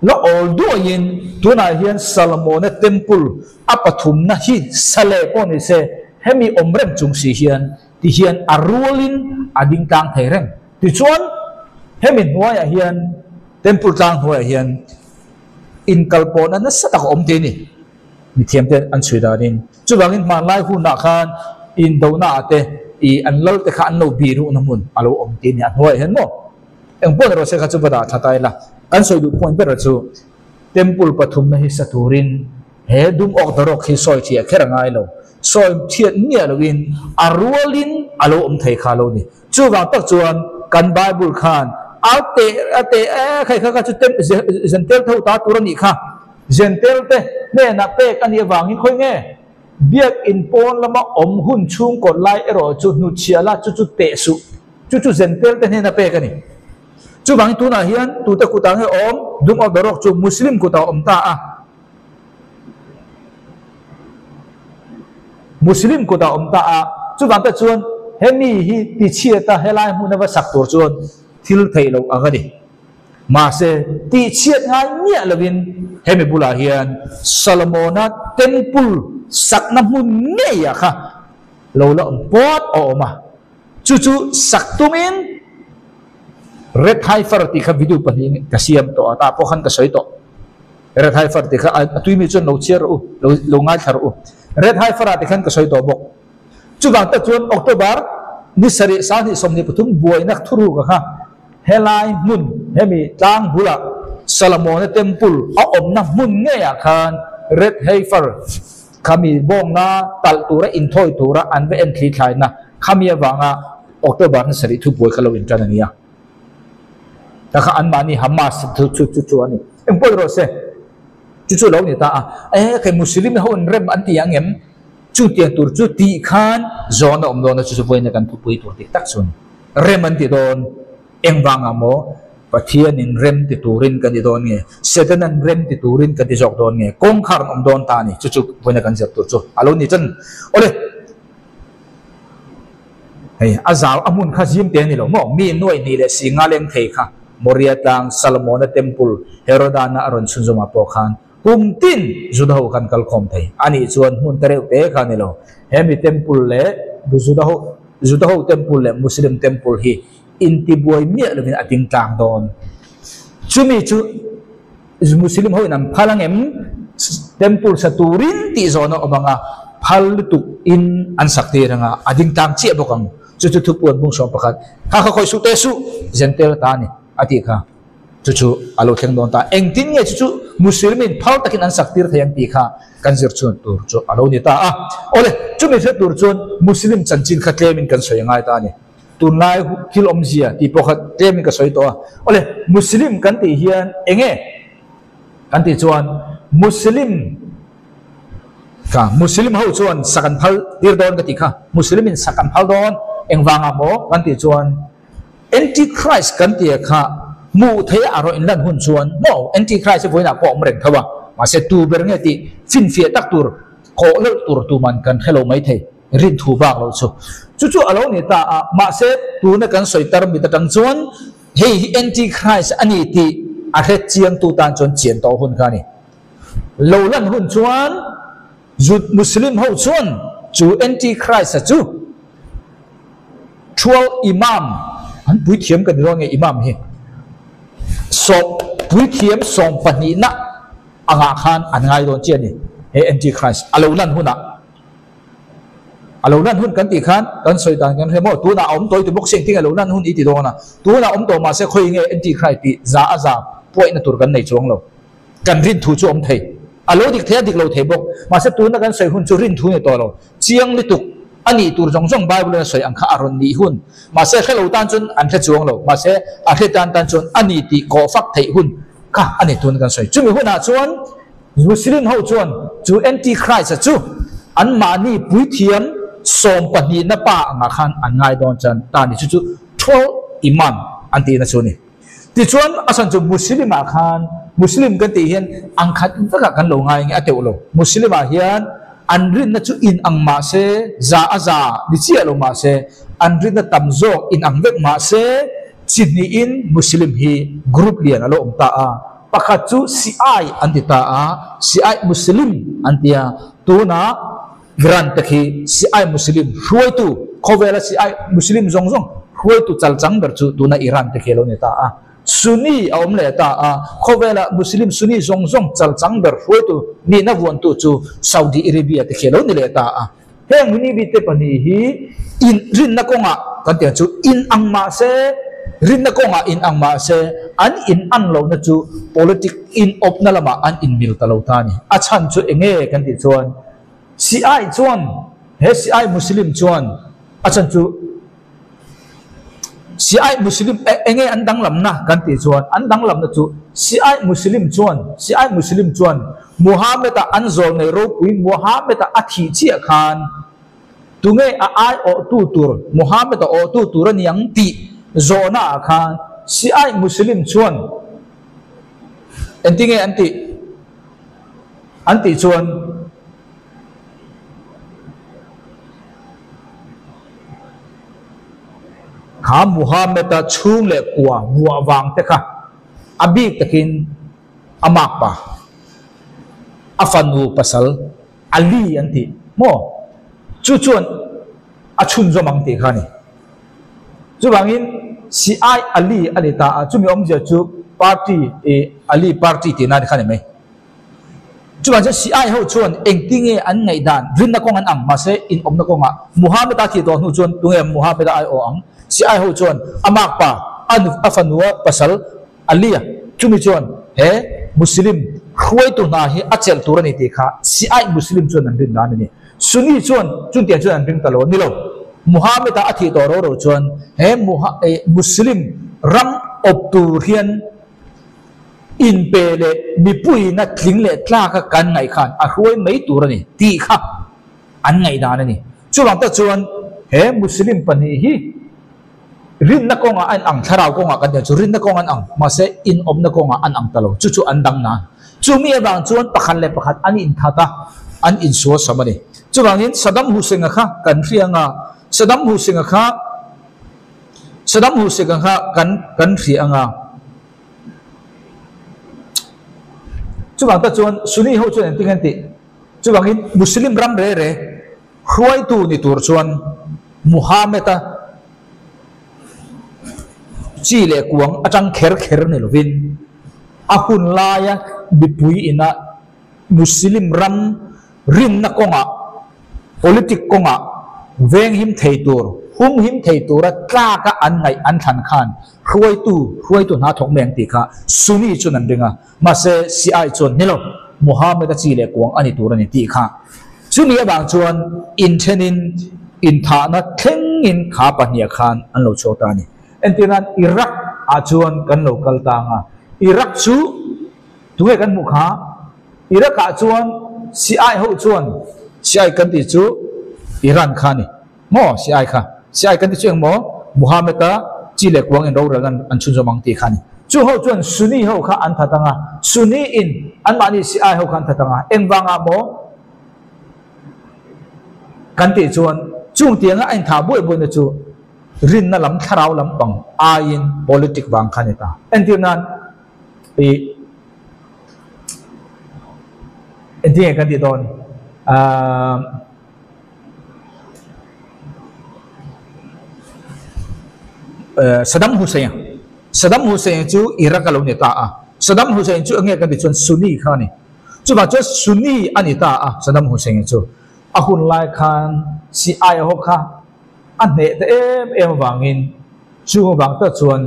La awl duaiin tunah hian Salomona Temple a pathumna hi sa leh pawh ni se, hemi awm reng chung si hian ti hian a rualin a ding tlang thei reng. Tichuan, hemi hnuaiah hian, Temple tlang hnuaiah hian inkalpawhna nasa tak a awm tih a ni, mithiamte an chhui danin. Chuvangin hmanlai hunah khan indonaah te ih an lalte kha an lo biruhna hmun a lo awm tih a ni a hnuaiah hian maw? Eng pawh erawh se kha chu va dah tha ta ila, kan sawi duh point ber chu Temple pathumna hi sa turin he dum awk darawk hi sawi thiah kher a ngai lo. Sawi thiat miah loin a rualin a lo awm thei kha lo ni. Chuvang tak chuan kan Bible khan a teh a teh e khai kha kha chu Zentel tho ta tur a nih kha. Zentel te hnenah pek a nih avangin khawi nge Biakin pawn lama awm hun chhungkaw lai erawh chu hnutchhiah la chu chu teh suh. Chu chu Zentel te hnena pek a ni. Chuvangin tunah hian tute kutah nge awm Dum of the Rock chu Muslim kutah a awm ta a. Muslim kutah a awm ta a. Chuvang te chuan hemi hi tichhiata helai hmuna va sak tur chuan thil theih loh ang a ni. Mahse, tihchhiat ngai miah lovin hemi bulah hian Solomona Temple sakna hmun ngeiah kha lo la awm pawt a awm a. Chu chu sak tumin Red Heifer tih kha video pahnih ka siam tawh a, tah pawh khan ka sawi tawh. Red Heifer tih kha a tui mi chuan lo chhiar rawh u, lo lo ngaithla rawh u. Red Heifer ah tih khan ka sawi tawh bawk. Chuvang tak chuan October ni sarih sanghnih 23 buaina thuruk a kha helai hmun hemi tlang bulah Solomona Temple a awmna hmun ngeiah khan Red Heifer khami bawngna talh tura inthawi tura an va en thli thlaina khami avanga October ni sarih thubuai kha lo intan a nia. Ta kha anmahni Hamas chu chu chu chu a ni. Engpawh erawh se chu chu lo ni ta a. E kei Muslim ho in rem an ti ang em? Chu tiang tur chu tih khan zawn a awm dawn a chu chu vawiin kan thupui tur tih tak chu a ni. Rem an ti dawn. Engvangah maw Pathianin rem ti turin kan ti dawn nge? Setanan rem ti turin kan ti zawk dawn nge? Kawngkhar an awm dawn ta a ni. Chu chu vawiin kan zir tur chu a lo ni chan. Awle! Hei, a zau a hmun kha zim te a ni lo maw? Mi nuaih hnih leh si nga leng thei kha Moria tlang Salomona Temple Herodana a rawn chhunzawmah pawh khan kum tin Juda ho khan kal khawm thei. A nih chuan hmun te reuh te kha a ni lo. He mi Temple leh Juda ho Juda ho Temple leh Muslim Temple hi intibuai miah lovin a ding tlang dawn. Chumi chu Muslim ho in an phal ang em? Temple sa turin tih zawhna awm ang a, phal lutuk in an sak tir ang a, a ding tlang chiah bawk ang. Chu chu thupuan bung sawm pakhat, Kha kha khawi suh teh suh, Zentel ta a ni, a tih kha. Chu chu a lo thleng dawn ta. Engtin nge chu chu Muslim in phal takin an sak tir thei ang tih kha kan zir chhuan tur chu a lo ni ta a. Awle, chumi hre tur chuan Muslim chanchin kha tlemin kan sawi a ngai ta a ni. Tunlai thil awmzia tih pawh kha tlemin ka sawi tawh a. Awle, Muslim kan tih hian eng nge kan tih chuan Muslim kha Muslim ho chuan sak an phal tir dawn ka tih kha. Muslim in sak an phal dawn engvangah maw kan tih chuan Antichrist kan tih kha hmuh theih a rawh inlan hun chuan maw Antichrist hi vawiinah pawh a awm reng tho a, mahse tu ber nge tih finfiah tak tur kawh leuh tur tuman kan hre lo maithei. Rin thu bak lo chu. Chu chu a lo ni ta a, mahse tuna kan sawi tar mit atang chuan hei hi Antichrist a ni tih a hre chiangtu tan chuan chian tawh hun kha a ni. Lo lan hun chuan Jud Muslim ho chuan chu Antichrist-a chu Thual Imam, an puithiam ka ni dawn nge Imam hi, sawm puithiam sawm pahnihna angah khan an ngai dawn chiah a ni he Antichrist a lo lan hunah. A lo lan hun kan tih khan kan sawi dan kan hre maw? Tunah a awm tawh i ti bawk si engtin a lo lan hun i ti dawn a. Tunah a awm tawh mahse khawi nge Antichrist tih za a za puaihna tur kan nei chuang lo. Kan rin thu chu awm thei. A lo dik thei a dik lo thei bawk. Mahse tuna kan sawi hun chu rin thu ni tawh lo. Chiang lutuk a nih tur zawng zawng Bible in a sawi ang kha a rawn nih hun. Mahse hre lo tan chuan an hre chuang lo. Mahse a hre tan tan chuan a ni tih kawh fak theih hun kha a ni tuna kan sawi. Chumi hunah chuan Muslim ho chuan chu Antichrist-a chu anmahni puithiam sawm pahnihna pa angah khan an ngai dawn chuan ta ni chu chu Thol Imam an tihna chu a ni. Tichuan a chhan chu Muslim-ah khan Muslim kan tih hian ang khat vekah kan lo ngai nge a teuh lo. Muslim-ah hian an rinna chu in ang mah se, za a za ni chiah lo mah se, an rinna tam zawk in ang vek mah se, chi hnihin Muslim hi group lian a lo awm ta a. Pakhat chu Shi'ai an ti ta a, Shi'ai Muslim an ti a, tunah Iran te khi Shi'ai Muslim hruaitu, khawvela Shi'ai Muslim zawng zawng hruaitu chalchang ber chu tuna Iran te khi a lo ni ta a. Sunni a awm leh ta a, khawvela Muslim Sunni zawng zawng chalchang ber hruaitu nihna vuantu chu Saudi Arabia te khi a lo ni leh ta a. Heng Hinibi te pahnih hi in rinna kawngah kan tih ang chu in ang mah se, rinna kawngah in ang mah se, an in ang lohna chu politic in awpna lamah an inmil ta lo ta a ni. A chhan chu eng nge kan tih chuan Shi'ai chuan he Shi'ai Muslim chuan a chhan chu Shi'ai Muslim eng nge an danglamna kan tih chuan an danglamna chu Shi'ai Muslim chuan Shi'ai Muslim chuan Muhammad-a an zawl nei ropui Muhammad-a a thih chiah khan tunge a ai awhtu tur Muhammad-a awhtu tur a ni ang tih zawhna ah khan Shi'ai Muslim chuan engtinge an tih an tih chuan Kha Muhammad-a chhung leh kua vuah vang te kha a bik takin a mak pa, a fanu pasal Ali an tih maw? Chu chuan a chhunzawm ang tih kha a ni. Chuvangin. Shi'ai Ali a ni ta a, chumi awmzia chu party ih Ali party tihna a ni kha ni mai. Chuvang chuan Shi'ai ho chuan engtinge an ngaihdan rinna kawng an ang mahse inawmna kawngah Muhammad-a thih tawh hnu chuan tunge Muhammad-a ai awh ang? Shi'ai ho chuan a makpa a nu a fanua pasal Ali-a chumi chuan he Muslim hruaitu hna hi a chelh tur a ni tih kha Shi'ai Muslim chuan an rin dan a ni. Sunni chuan chutiang chuan an ring ta lo a ni lo. Muhammad-a a thih tawh ro ro chuan he Muslim ram awp tur hian inpe leh mipuiina tling leh tlaka kan ngaih khan a hruai mai tur a ni tih kha an ngaihdan a ni. Chuvang tak chuan he Muslim pahnih hi rinna kawngah an ang, thlarau kawngah kan tih chu rinna kawng an ang, mahse inawmna kawngah an ang ta lo, chu chu an dang nan. Chumi avang chuan pakhat leh pakhat an inthat a, an insualsam a ni. Chuvangin Saddam Hussein-a kha kan hria anga, Saddam Hussein-a kha Saddam Hussein-a kha kan kan hria anga. Chuvang tak chuan Sunni ho chuan engtin nge an tih? Chuvangin Muslim ram re re hruaitu ni tur chuan Muhammad-a chi leh kuang atang kher kher ni lovin a hun laia mipui ina Muslim ram rinna kawngah, politic kawngah venghim thei tur, humhim thei tura tlaka an ngaih an thlan khan hruaitu, hruaitu hna thawk mai ang tih kha Sunni chuan an ring a, mahse Shi'ai chuan ni lo, Muhammad-a chi leh kuang a ni tur a ni tih kha. Chumi avang chuan inthenin inthahna thlengin kha pahniha khan an lo chhuak ta a ni. Entirnan Iraq ah chuan kan lo kal tang a, Iraq chu tunge kan hmuh kha? Iraq ah chuan Shi'ai ho chuan Shi'ai kan tih chu Iran kha a ni maw? Shi'ai kha Shi'ai kan tih chu eng maw? Muhammad-a chi leh kuang in rorel an an chhunzawm ang tih kha a ni. Chu ho chuan Sunni ho kha an that ang a, Sunni in anmahni Shi'ai ho kha an that ang a, engvangah maw? Kan tih chuan chung tianga a inthah buai buaina chu rinna lam thlarau lampang aiin politic vang kha a ni ta. Entir nan ih engtin nge kan tih dawn aaa Saddam Hussein Saddam Hussein chu Iraq a lo ni ta a, Saddam Hussein chu enge kan tih chuan Sunni kha a ni. Chuvang chuan Sunni a ni ta a, Saddam Hussein chu a hun lai khan Shi'ai ho kha a hneh ta em em avangin chu avang tak chuan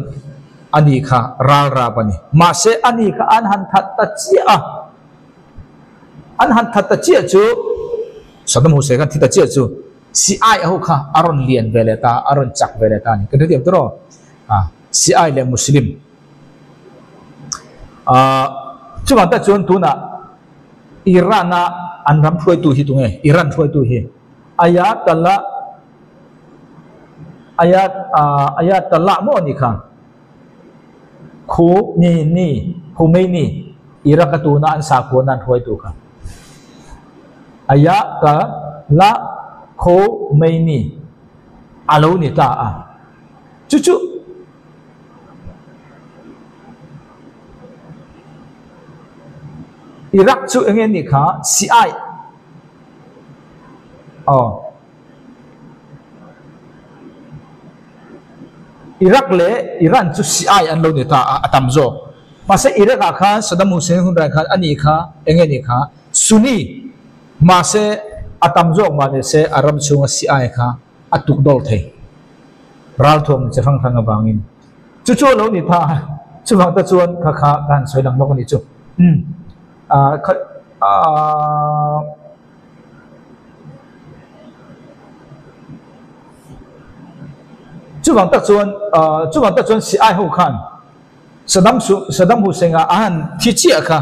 ani kha ral rap a ni. Mahse ani kha an han that ta chiah a, an han that ta chiah chu Saddam Hussein khan thi ta chiah chu Shi'ai ho kha a rawn lian ve leh ta, a rawn chak ve leh ta a ni. Kan hrethiam tawh rawh? Shi'ai leh Muslim. Ahh chuvang tak chuan tunah Iran a an ram hruaitu hi tunge? Iran hruaitu hi Ayatollah Ayat ahh Ayatollah maw a nih kha? Khu ni ni Khomeini Iraq a tuna an sakhuana an hruaitu kha Ayatollah Khomeini a lo ni ta a chu chu. Iraq chu enge nih kha Shi'ai aw Iraq leh Iran chu Shi'ai an lo ni ta a a tam zawk mahse Iraq ah khan Saddam Hussein hun rai khan ani kha enge nih kha Sunni mahse a tam zawk mah ni se a ram chhunga Shi'ai kha a tuk dawr thei. Ralthuam chi hrang hrang avangin chu chu a lo ni tha a, chuvang te chuan kha kha ka han sawi lang lawk a nih chu. Umm ah kha ah chuvang tak chuan ah chuvang tak chuan Shi'ai ho khan Saddam Saddam Hussein a han thi chiah kha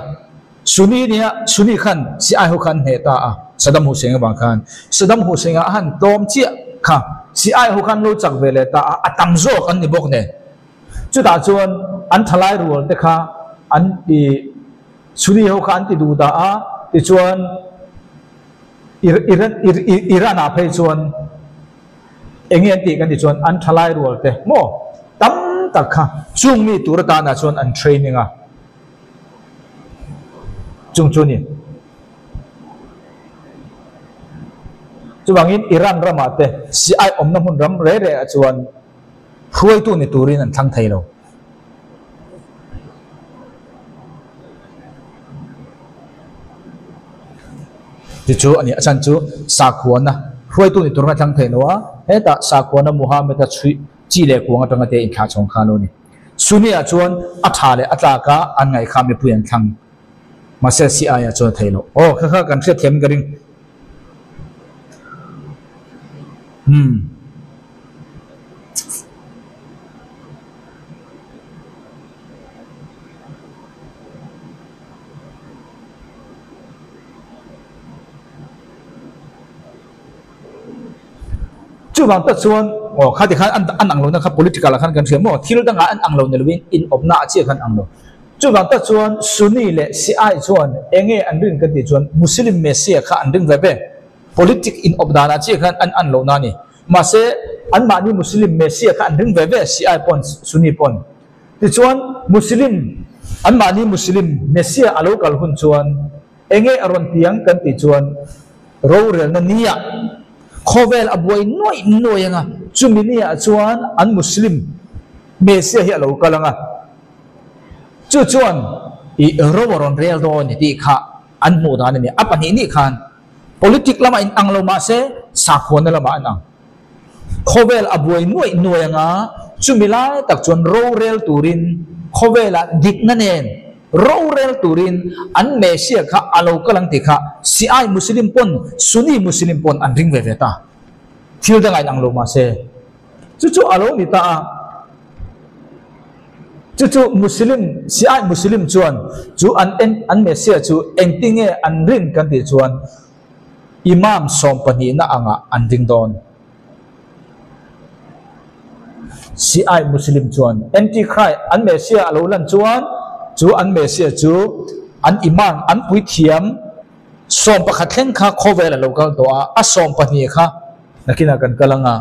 Sunni nia Sunni khan Shi'ai ho khan hneh ta a, Saddam Hussein avang khan Saddam Hussein a han tlawm chiah kha Shi'ai ho khan lo chak ve leh ta a, a tam zawk an ni bawk nen. Chutah chuan an thalai rual te kha an ti Sunni ho kha an ti duh dah a, tichuan Iran Iran ah phei chuan eng nge an tih kan ti chuan an thalai rual te maw tam tak kha chung mi tur atana chuan an training a. Chung chu ni. Chuvangin Iran ramah te Shi'ite awmna hmun ram reh reh ah chuan Hruaitu ni turin an thlang thei lo. Chu chu a ni, a chhan chu sakhuana hruaitu ni turin a thlang thei lo a, hetah sakhuana Muhammad-a chhuih chi leh kuang atanga te inthlah chhawng kha a lo ni. Sunni-ah chuan a tha leh a tlaka an ngaih kha mipui an thlang. Mahse Shi'ai-ah chuan a thei lo. Aw, kha kha kan hriatthiam in ka ring. Umm. Chuvang tak chuan aw khati khan an an ang lohna kha political ah khan kan hria maw thil dangah an ang lo ni lovin inawpna ah chiah khan ang lo. Chuvang tak chuan Sunni leh Shi'ai chuan eng nge an rin kan tih chuan Muslim Messiah kha an ring ve ve. Politic inawp danah chiah khan an an lohna a ni. Mahse anmahni Muslim Messiah kha an ring ve ve Shi'ai pawn Sunni pawn. Tichuan Muslim anmahni Muslim Messiah a lo kal hun chuan Eng nge a rawn ti ang kan tih chuan rorelna nia khawvel a buai nuaih nuaih ang a, chumi niah chuan an Muslim Messiah hi a lo kal ang a, chu chuan i ro a rawn rel dawn ni tih kha an hmuh dan a ni. A pahnih nih khan politic lamah in ang lo mah se sakhuana lamah an ang. Khawvel a buai nuaih nuaih ang a, chumi lai tak chuan rorel turin khawvelah dikna nen rorel turin an Messiah kha a lo kal ang tih kha Shi'ai Muslim pawn Sunni Muslim pawn an ring ve ve ta. Thil dangah inang lo mah se chu chu a lo ni ta a. Chu chu Muslim, Shi'ai Muslim chuan chu an an Messiah chu engtinge an rin kan tih chuan, Imam sawmpahnihna angah an ring dawn. Shiite Muslim chuan Anti-Christ an Messiah a lo lan chuan chu an Messiah chu an Imam an puithiam sawmpakhat thleng kha khawvel a lo kal tawh a, a sawmpahnih kha nakinah kan kal anga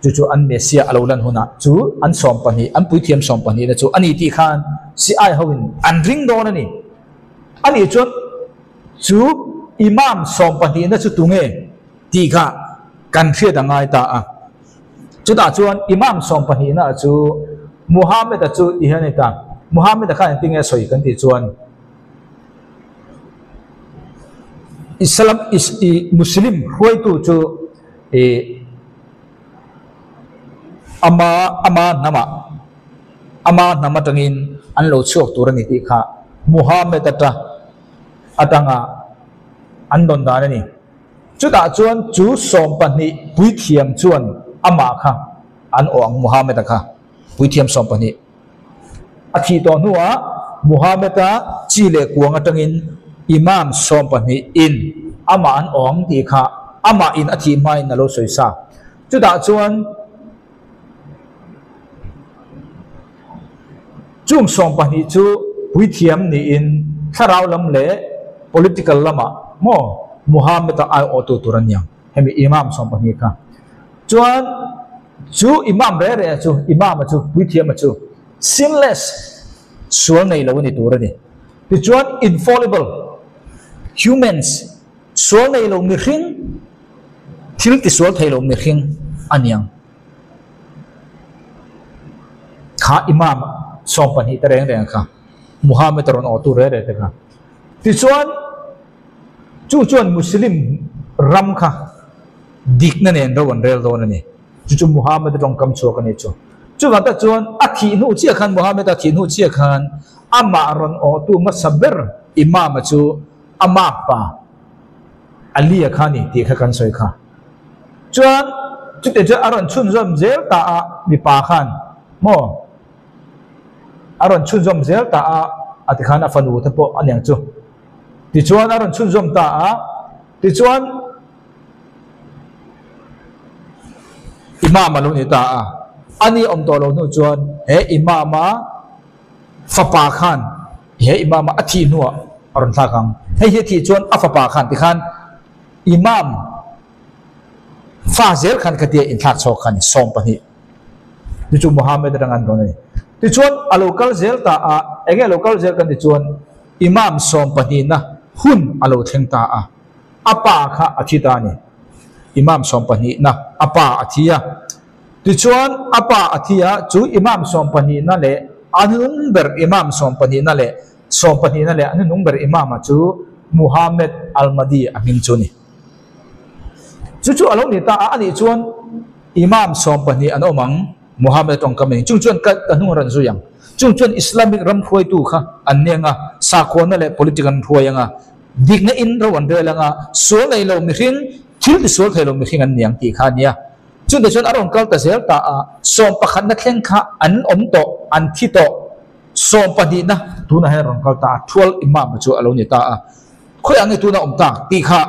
chu chu an Messiah a lo lan hunah chu an sawmpahnih an puithiam sawmpahnihna chu a ni tih khan Shiite hoin an ring dawn a ni. Anih chuan Chu Imam sawmpahnihna chu tunge tih kha kan hriat a ngai ta a. Chutah chuan Imam sawmpahnihna chu Muhammad-a chu ti hian a ni ta. Muhammad-a khan engtin nge a sawi kan tih chuan Islam is i Muslim hruaitu chu i ama ama hnamah ama hnam atangin an lo chhuak tur a ni tih kha Muhammad-a ta atanga an dawn dan a ni. Chutah chuan chu 12 puithiam chuan amah kha an awh ang Muhammad-a kha puithiam 12 a thih tawh hnuah Muhammad-a chi leh kuang atangin Imam 12 in amah an awh ang tih kha amah in a thih hmain a lo sawi sa. Chutah chuan Chung 12 chu puithiam niin thlarau lam leh political lamah maw Muhammad-a aiawhtu tur a niang, hemi Imam 12 kha. Chuan chu Imam reh reh chu, Imam-a chu, puithiam-a chu sinless, sual nei lo a ni tur a ni. Tichuan infallible, humans, sual nei lo mihring, thil tisual thei lo mihring a niang. Kha Imam 12 te reng reng kha Muhammad a rawn awh tu reh reh te kha. Tichuan chu chuan Muslim ram kha dikna nen ro an rel dawn a ni. Chu chu Muhammad a tawngkam chhuak a ni chu. Chuvang tak chuan a thih hnu chiah khan Muhammad a thih hnu chiah khan amah rawn awh tu hmasa ber Imam-a chu a makpa Ali-a kha a ni tih kha kan sawi kha. Chuan chutih chuan a rawn chhunzawm zel ta a mipa khan maw a rawn chhunzawm zel ta a a tikhan a fanu te pawh a niang chu. Tichuan a rawn chhunzawm ta a tichuan Imam a lo ni ta a. A ni awm tawh lo hnu chuan he Imam-a fapa khan he Imam-a a thih hnuah a rawn thlak ang. Hei hi a thih chuan a fapa khan tikhan Imam fa zel khan khatia inthlak chhuak kha a ni, 12. Chu chu Muhammad atang an dawn a ni. Tichuan a lo kal zel ta a, enge a lo kal zel kan ti chuan Imam sawmpahnihna hun a lo thleng ta a, a pa kha a thi ta a ni. Imam sawmpahnihna a pa a thi a. Tichuan, a pa a thi a, chu Imam sawmpahnihna leh a hnung ber Imam sawmpahnihna leh sawmpahnihna leh a hnuhnung ber Imam-a chu Muhammad al-Mahdi a hming chu a ni. Chu chu a lo ni ta a, anih chuan Imam sawmpahnih an awm ang, Muhammad tawngkam a ni. Chung chuan ka hnung a rawn zui ang. Chung chuan Islamic ram hruaitu kha an ni ang a, sakhuana leh politic an hruai ang a, dikna in ro an rel ang a, sual nei lo mihring, thil tisual thei lo mihring an ni ang tih kha a ni a. Chutah chuan a rawn kal ta zel ta a, sawm pakhatna thleng kha an awm tawh, an thi tawh. Sawm pahnihna tunah hian a rawn kal ta a, Thual Imam-a chu a lo ni ta a. Khawiah nge tuna awm tak tih kha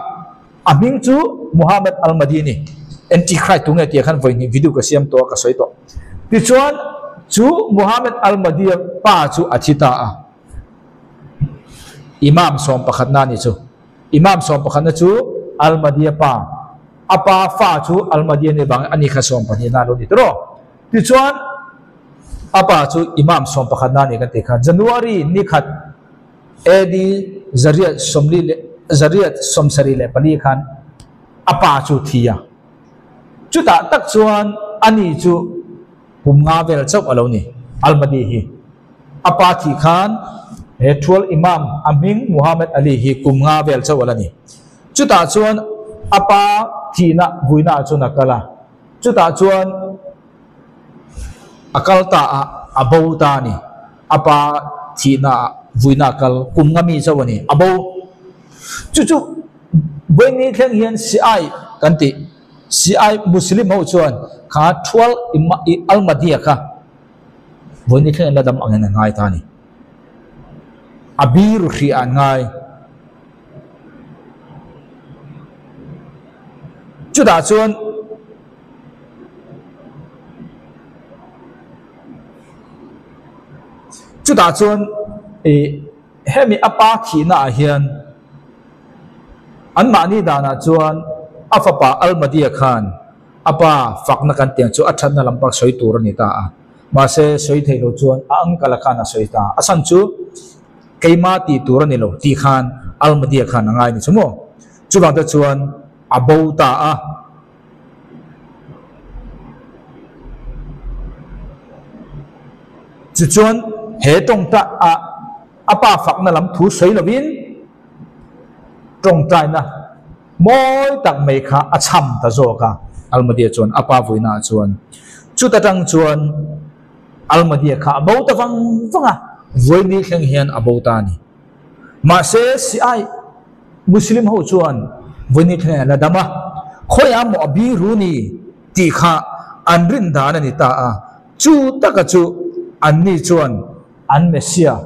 a hming chu Muhammad al-Mahdi a ni. Antichrist tunge tih ah khan vawi hnih video ka siam tawh a, ka sawi tawh. Tichuan chu Muhammad al-Mahdi-a pa chu a thi ta a. Imam sawm pakhatna a ni chu. Imam sawm pakhatna chu al-Mahdi-a pa. A pa fa chu al-Mahdi a nih vangin ani kha sawm pahnihna a lo ni tawh. Tichuan a pa chu Imam sawm pakhatna a ni kan tih kha January ni khat AD zariat sawmli leh zariat sawmsarih leh pali khan a pa chu thi a. Chutah tak chuan ani chu kum nga vel chauh a lo ni, Al-Mahdi hi. A pa thih khan he Thual Imam a hming Muhammad Ali hi kum nga vel chauh a la ni. Chutah chuan a pa thihna vuina ah chuan a kal a, chutah chuan a kal ta a, a bo ta a ni. A pa thihna ah vuina a kal kum nga mi chauh a ni, a bo. Chu chu Vawiini thleng hian Shi'ai kan tih, Shi'ai Muslim ho chuan kha Thual Al-Mahdi-a kha Vawiini thleng la dam angin an ngai ta a ni. A biru hriah an ngai. Chutah chuan chutah chuan ih hemi a pa thihna ah hian anmahni danah chuan a fapa Al-Mahdi-a khan A pa fakna kan tiang chu a thatna lam bak sawi tur a ni ta a, mahse sawi thei lo chuan a uncle a khan a sawi ta. A chhan chu keima tih tur a ni lo tih khan Almadia khan a ngai ni chu maw? Chuvang te chuan a bo ta a. Tichuan he tawngtai a a pa fakna lam thu sawi lovin tawngtaina Mawi tak mai kha a cham ta zawk a, Almadia chuan a pa vuinaah chuan. Chuta tang chuan Almadia kha a bo ta vang vang a, Vuaini thleng hian a bo ta a ni. Mahse, Shi'ite Muslim ho chuan Vuaini thleng hian a la dam a, khawiah maw a biru ni tih kha an rin dan a ni ta a, chu taka chu anni chuan an Messiah,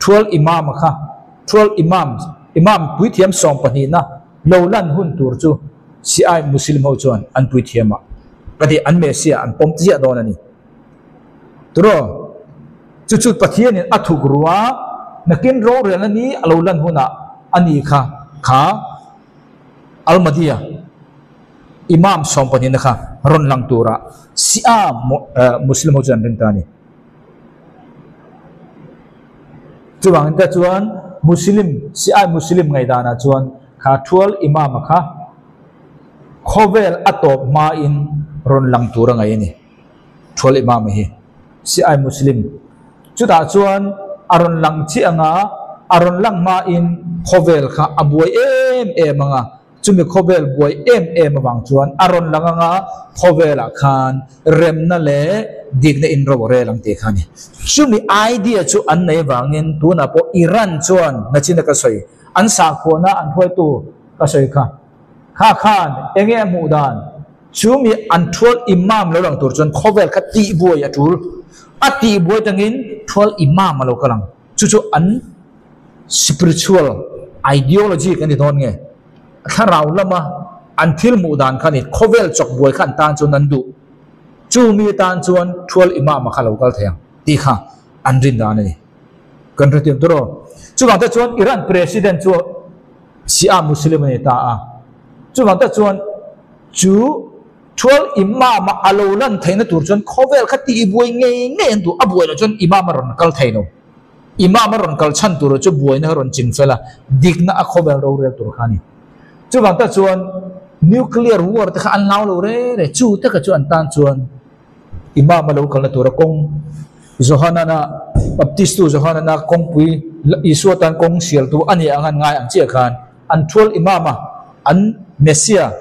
Thual Imam-a kha, Thual Imam, Imam puithiam sawm pahnihna lo lan hun tur chu Shi'ite Muslim ho chuan an puithiam a, ka ti, an Messiah an pawm chiah dawn a ni. Turaw, chu chu Pathianin a thuk ru a, nakin rorelna ni a lo lan hunah a ni kha, kha Al-Mahdi-a Imam sawm pahnihna kha rawn lang tura Shi'a Muslim ho chuan an ring ta a ni. Chuvangin te chuan Muslim, Shi'ite Muslim ngaihdanah chuan kha Thual Imam-a kha khawvel a tawp hmain rawn lang tur a ngaih a ni. Thual Imam-a hi Shi'ite Muslim. Chutah chuan a rawn lang chiah anga a rawn lang hmain khawvel kha a buai em em ang a. Chumi khawvel buai em em avang chuan a rawn lang anga khawvelah khan remna leh dikna in ro a rel ang tih kha a ni. Chumi idea chu an nei avangin tunah pawh Iran chuan nachina ka sawi, an sakhuana an hruaitu ka sawi kha, kha khan enge a hmuh dan? Chumi an thual imam lo lang tur chuan khawvel kha tihbuai a tul. A tihbuai tangin thual imam a lo kal ang. Chu chu an spiritual ideology kan ti dawn nge? Thlarau lama an thil hmuh dan kha ni, khawvel chawk buai kha an tan chuan an duh. Chu mi tan chuan Thual Imam-a kha lo kal thei ang tih kha an rin dan a ni. Kan hrethiam tur aw. Chuvang te chuan Iran President chu Shia Muslim a ni ta a. Chuvang te chuan chu Thual Imam-a a lo lan theihna tur chuan khawvel kha tihbuai ngei ngei an duh. A buai loh chuan Imam a rawn kal thei lo. Imam a rawn kal chhan tur chu buaina a rawn ching fel a, dikna a khawvel rorel tur kha a ni. Chuvang tak chuan Nuclear war te kha an hlau lo re re, chu te kha chu an tan chuan Imam a lo kalna tura kawng Johanana, Baptistu Johanana kawngpui Isua tan kawng sialtu a nih ang an ngai ang chiah khan an thual Imam a an Messiah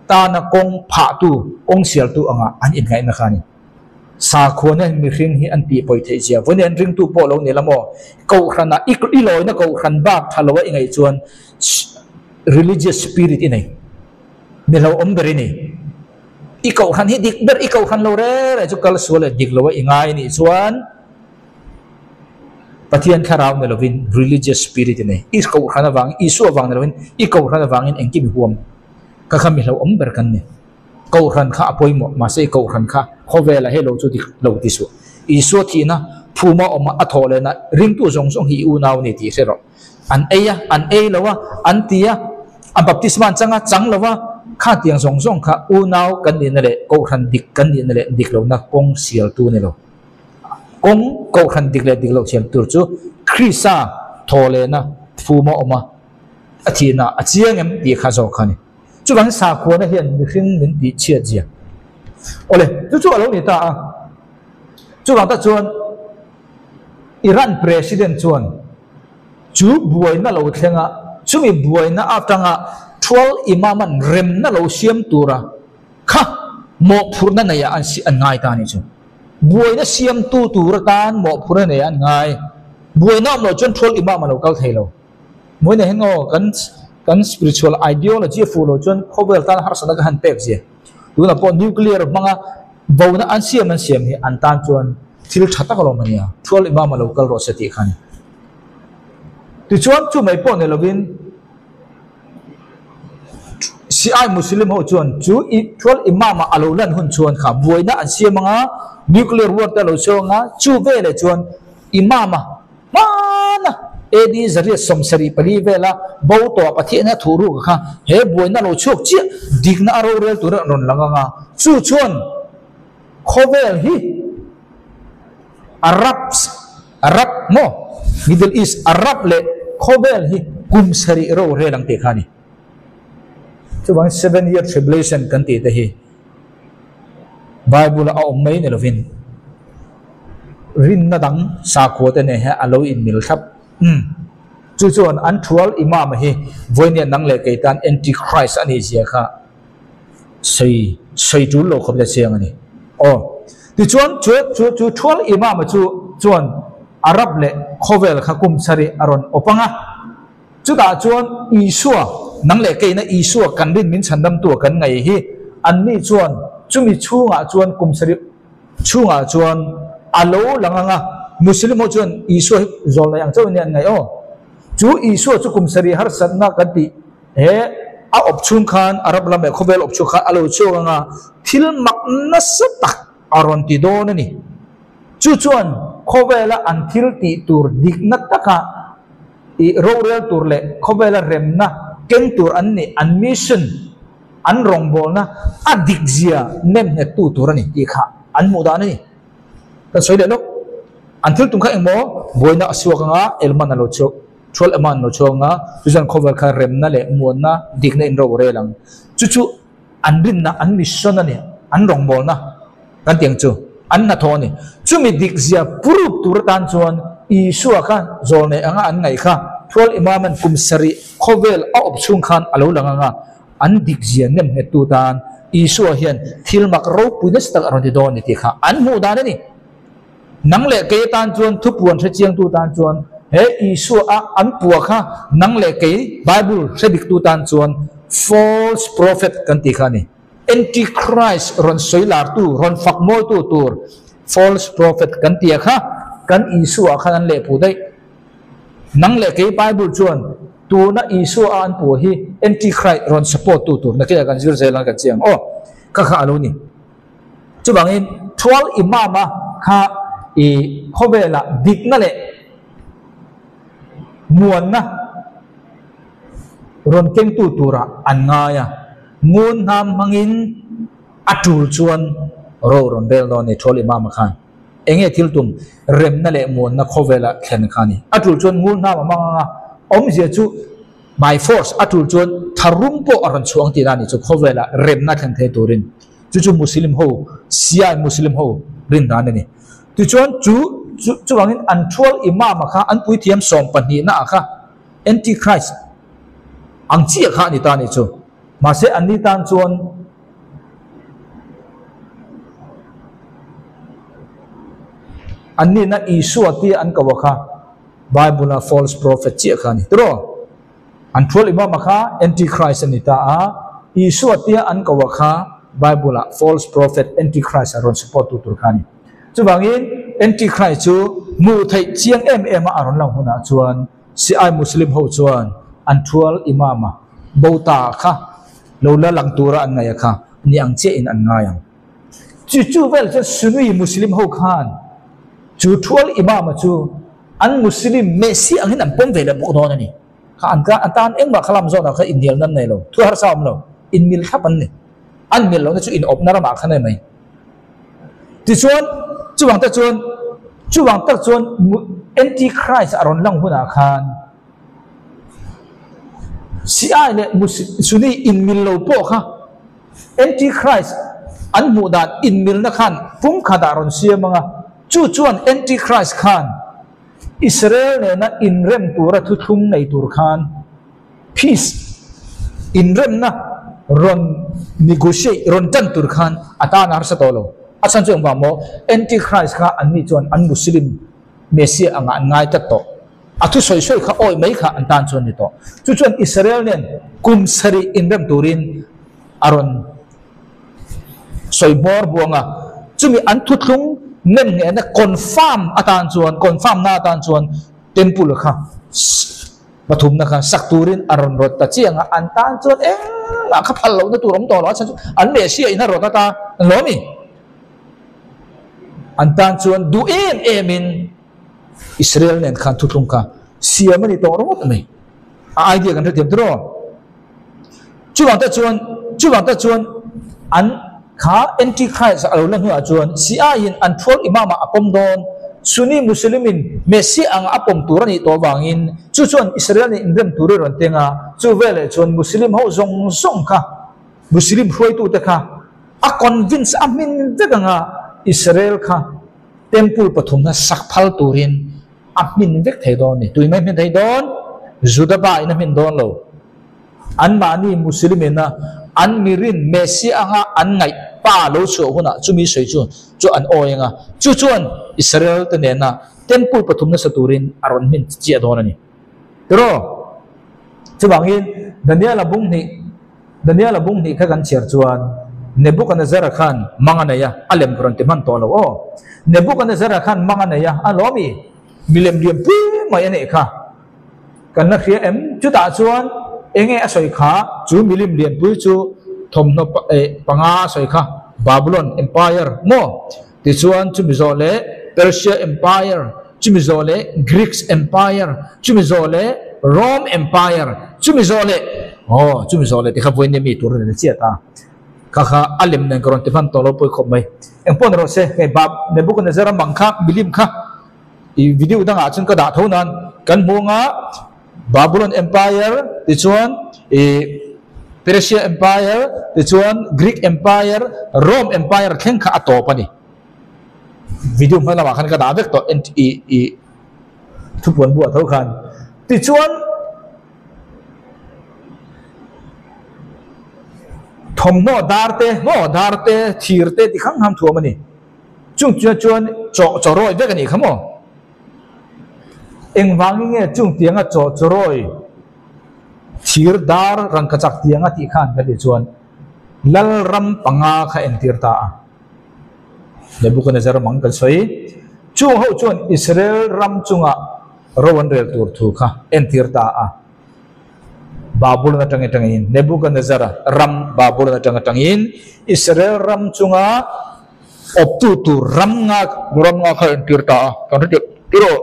tana kawng phahtu, kawng sialtu anga an inngaihna kha a ni. Sakhuana hian mihring hi an tih pawi theih zia. Vawiin an ringtu pawh lo ni la maw? Kohhrana i i lawina kohhran bak tha lo a i ngaih chuan religious spirit i nei. Mi hlauhawm ber i ni. I kohhran hi dik ber i kohhran lo re re chu kal sual leh dik lo a i ngai nih chuan Pathian thlarau ni lovin religious spirit i nei. I kohhran avangin Isua avang ni lovin i kohhran avangin engkim i huam. Ka kha mi hlauhawm ber kan ni. Kohhran kha a pawimawh, mahse i kohhran kha khawvela he lo chu dik lo ti suh. Isua thihna phuma awma a thawh lehna ringtu zawng zawng hi i unau a ni tih hre rawh. An ei a, an ei lo a, an ti a, a baptisma an chang a, chang lo a, kha tiang zawng zawng kha unau kan nihna leh kohhran dik kan nihna leh dik lohna kawng sialtu a ni lo. Kawng kohhran dik leh dik loh siam tur chu Krista thawh lehna phuma awma a thihna a chiang em tih kha zawk kha a ni. Chuvangin sakhuana hian mihring min tih chhiat zia. Awle, chu chu a lo ni ta a. Chuvang tak chuan Iran President chuan chu buaina lo thleng a, chumi buaina atanga Thual Imam-an remna lo siam tura kha mawhphurhna neiah an an ngai ta a nih chu. Buaina siamtu tur atan mawhphurhna neiah an ngai. Buaina awm loh chuan Thual Imam a lo kal thei lo. Mawi hian aw kan kan spiritual ideology a fuh loh chuan khawvel tan harsatna ka han pek zia. Tunah pawh nuclear hmanga bona an siam an siam hi an tan chuan thil tha tak alawm a nia. Thual imam a lo kal rawh se tih kha a ni. Tichuan chu mai pawh ni lovin Shiite Muslim ho chuan chu thual imam a lo lan hun chuan kha buaina an siam anga nuclear war te a lo chhuak anga chu veleh chuan imam a Hmana AD 174 vela bo tawh Pathian a thuh ruk kha he buaina lo chhuak chiah dikna a rorel tur a rawn lang ang a, chu chuan khawvel hi Arabs, Arab maw? Middle East Arab leh khawvel hi kum sarih rorel ang tih kha a ni. Chuvangin Seven Year Tribulation kan tih te hi Bible a awm mai ni lovin rinna dang sakhua te nen hian a lo inmil thlap. Umm. Chu chuan an thual Imam hi vawinia nang leh kei tan Antichrist a nih zia kha sawi sawi tul lo khawp le chiang a ni. Aw. Tichuan chu chu chu thual Imam chu chuan Arab leh khawvel kha kum sarih a rawn awp ang a. Chutah chuan Isua, nang leh keina Isua kan rin min chhandamtu a kan ngaih hi, anni chuan chumi chhungah chuan kum sarih chhungah chuan a lo lang ang a. Muslim ho chuan Isua hi zawl nei ang chauh in an ngaih aw. Chu Isua chu kum sarih harsatna kan tih he a awp chhung khan Arab lam leh khawvel awp chhung khan a lo chhuak ang a, thil mak nasa tak a rawn ti dawn a ni. Chu chuan khawvela an thil tih tur dikna takah I rorel tur leh khawvela remna keng tur an nih, an mission, an rawngbawlna a dik zia nem nghet tu tur a ni tih kha an hmuh dan a ni. Kan sawi leh lawk, an thil tum kha engmaw buaina a suak anga elman a lo chhuak, thual eman a lo chhuak anga chu chuan khawvel kha remna leh muanna dikna in rorel ang. Chu chu an rinna, an mission a ni, an rawngbawlna kan tih ang chu, an hnathawh a ni. Chumi dikzia proof tur atan chuan Isua kha zawl nei anga an ngaih kha Thual Imaman kum sarih khawvel a awp chhung khan a lo lang anga an dikzia nemnghettu tan Isua hian thil mak ropui nasa tak a rawn ti dawn a ni tih kha an hmuh dan a ni. Nang leh kei atan chuan thupuan hre chiangtu tan chuan he Isua a an pua kha nang leh kei Bible hre diktu tan chuan false prophet kan tih kha a ni. Antichrist rawn sawi lartu, rawn fak mawitu tur false prophet kan tia kha kan Isua khan an lehpuh daih. Nang leh kei Bible chuan tuna Isua a an pua hi Antichrist rawn support tu tur nakinah kan zir zel ang kan chiang aw kha kha a lo ni. Chuvangin thual imama kha i khawvelah dikna leh muanna rawn kengtu turah an ngai a, ngun hnam hmangin a tul chuan ro rawn rel dawn a ni thual imama khan. Enge thil tum remna leh muanna khawvela thlen kha a ni. A tul chuan ngun hnam a hmang ang a, awmzia chu. By force a tul chuan tharum pawh a rawn chhuah ang tih dan ni chu khawvelah remna thlen thei turin chu chu Muslim ho Shia Muslim ho rin dan a ni. Tichuan chu chu chuvangin an thual Imam-a kha an puithiam sawmpahnihna ah kha Antichrist ang chiah kha a ni ta a ni chu. Mahse anni tan chuan Annina Isua tia an ko a kha Bible-a false prophet chiah kha a ni tiraw? An thual imama kha Antichrist a ni ta a, Isua tia an ko a kha Bible-a false prophet Antichrist a rawn support tu tur kha a ni. Chuvangin Antichrist chu hmuh theih chiang em em a a rawn lang hunah chuan Shi'ai Muslim ho chuan an thual imama bo ta kha lo la lang tura an ngaih a kha ni ang chiahin an ngai ang. Chu chu vel chuan Sunni Muslim ho khan chu thual Imam-a chu an Muslim Messiah angin an pawm ve leh bawk dawn a ni. Kha an an tan engmah kha lam zawnah kha inhnial nan nei lo, thu harsa awm lo, inmil thlap an ni. An mil lohna chu inawpna ramah khan a ni mai. Tichuan, chuvang tak chuan, chuvang tak chuan Antichrist a rawn lang hunah khan Shi'ai leh Sunni inmil lo pawh kha Antichrist an hmuh dan inmilna khan pumkhatah rawn siam ang a, chu chuan Antichrist khan Israel nena inrem tura thuthlung nei tur khan peace, inremna, rawn negotiate, rawn tan tur khan a tan a harsa tawh lo. A chhan chu engvang maw? Antichrist kha anni chuan an Muslim Messiah angah an ngai tlat tawh. A thu sawi sawi kha awi mai kha an tan chuan ni tawh. Chu chuan Israel nen kum sarih inrem turin a rawn sawi hmawr buang a. Chumi an thuthlung nem nghehna confirm atan chuan, confirm na atan chuan temple kha pathumna kha sak turin a rawn rawt ta chiang a. An tan chuan engmah kha phal lohna tur awm tawh lo a chhan chu an Messiah in a rawt ata an lawm i. An tan chuan duh em em in Israel nen khan thuthlung kha siam a ni tawh ringawt mai. A idea kan hrethiam tiraw? Chuvang te chuan chuvang te chuan an kha Antichrist a lo la hnuah chuan Shi'a-in an thual Imam-ah a pawm dawn, Sunni Muslim-in Messiah anga a pawm tur a nih tawh avangin chu chuan Israel nen inrem tur i rawn teng a, chu veleh chuan Muslim ho zawng zawng kha Muslim hruaitute kha a convince a hmin vek anga Israel kha Temple pathumna sak phal turin a hmin vek thei dawn ni. Tui mai hmin thei dawn? Juda ba in a hmin dawn lo. Anmahni Muslim ina an mirin Messiah anga an ngaih pa lo chhuah hunah chumi sawi chu chu an awi anga chu chuan Israel te nena Temple pathumna sa turin a rawn hmin chiah dawn a ni. Tiraw? Chuvangin Daniel-a bung hnih Daniel-a bung hnih kha kan chhiar chuan Nebuchadnezzar-a khan mang a nei a, a lem ka rawn ti hman tawh lo aw. Nebuchadnezzar-a khan mang a nei a, a lawm i, milem lian pui mai a neih kha. Kan la hria em? Chutah chuan enge a sawi kha? Chu milim lian pui chu thawmhnaw panga a sawi kha, Babylon Empire maw? Tichuan chumi zawh leh Persia Empire, chumi zawh leh Greeks Empire, chumi zawh leh Rome Empire, chumi zawh leh aw chumi zawh leh ti kha vawiin mi tur a ni chiat a, kha kha a lem nen ka rawn ti hman tawh lo pawi khawp mai. Engpawh ni rawh se, hei Bab Nebuchadnezzar-a mang kha milim kha i video dangah chuan ka dah tho nan kan hmu anga Babylon Empire tichuan i Persia Empire tichuan Greek Empire, Rome Empire thleng kha a tawp a ni. Video hma lamah khan ka dah vek tawh i i thupuan buah tho khan. Tichuan thawmhnaw dar te, maw dar te, thir te ti khang khang thuam a ni. Chung chuan chuan chaw chaw rawi vek a nih kha maw? Engvangin nge chung tianga chaw chaw rawi thir dar rangkachak tianga tih khan ka tih chuan Lalram panga kha entir ta a. Nebuchadnezzar mang kan sawi. Chung ho chuan Israel ram chunga ro an rel tur thu kha entir ta a. Babylon atang atangin Nebuchadnezzar ram Babylon atang atangin Israel ram chunga awptu tur ram nga ram nga kha entir ta a. Kan hre teuh tiraw?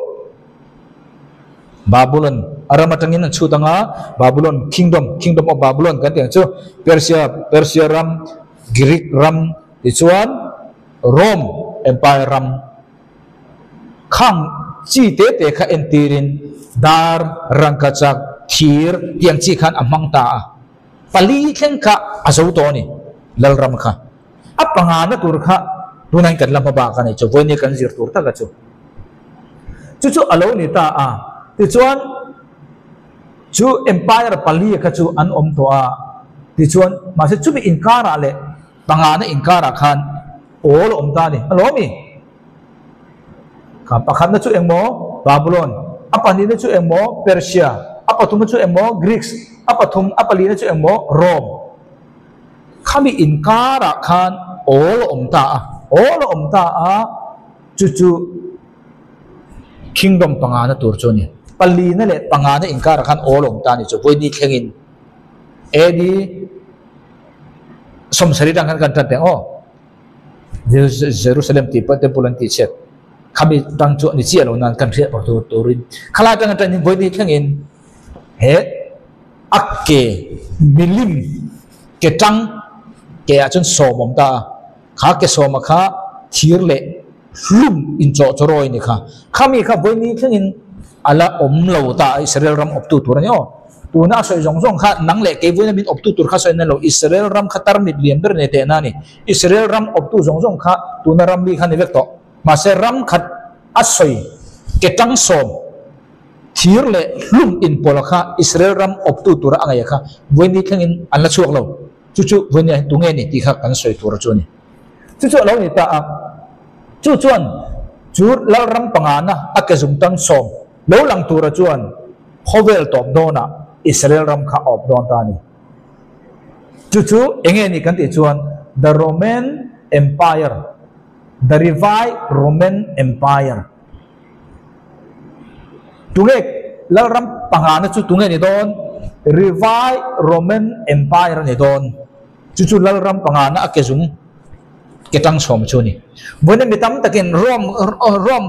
Babylon a ram atangin an chhut anga Babylon kingdom, kingdom of Babylon kan tih ang chu Persia, Persia ram, Greek ram tichuan Rome empire ram khang chi te te kha entirin dar, rangkachak, thir tiang chi khan a hmang ta a. Pali thleng kha a zo tawh a ni Lalram kha. A pangana tur kha tunah hian kan la hma bak a ni chu vawinia kan zir tur taka chu. Chu chu a lo ni ta a. Tichuan chu empire pali kha chu an awm tawh a. Tichuan mahse chumi inkarah leh pangana inkarah khan awl a awm ta a ni. A lo awm i. Kha pakhatna chu engmaw Babylon, a pahnihna chu engmaw Persia, a pathumna chu engmaw Greeks, a pathum a palihna chu engmaw Rome. Khami inkarah khan awl a awm ta a, awl a awm ta a, chu chu Kingdom pangana tur chu a ni. Palina leh pangana inkarah khan awl a awm ta a ni chu vawiini thlengin AD 70 tang khan kan tan teng aw. Jerusalem tih pawh temple an tih chhiat khami tang chu ani chiah lo nan kan hriat pawh tur turin khalai atang atangin vawi ni thlengin he a ke milim ke tang ke ah chuan sawm awm ta a kha ke sawma kha thir leh hlum inchawh chawrawi ni kha khami kha vawi ni thlengin a la awm lo ta a Israel ram awptu tur a ni aw. Tuna a sawi zawng zawng kha nang leh kei vawiina min awptu tur kha sawi na lo, Israel ram kha tarmit lian ber nei tehna a ni. Israel ram awptu zawng zawng kha tuna ram li kha ni vek tawh. Mahse ram khat a sawi ke tang sawm, thir leh hlum inpawlh kha Israel ram awptu tura a ngaih kha vawiini thlengin an la chhuak lo. Chu chu vawiini ah hian tunge ni tih kha kan sawi tur chu a ni. Chu chu a lo ni ta a, chu chuan chu Lalram pangana a ke zung tang sawm lo lang tura chuan khawvel tawp dawnah Israel ram kha a awp dawn ta a ni. Chu chu eng nge ni kan tih chuan The Roman Empire, The Revived Roman Empire. Tunge Lalram pangana chu tunge ni dawn? Revived Roman Empire a ni dawn. Chu chu Lalram pangana a ke zung ke tang chhawm chu a ni. Vawiin mi tam takin Rome Rome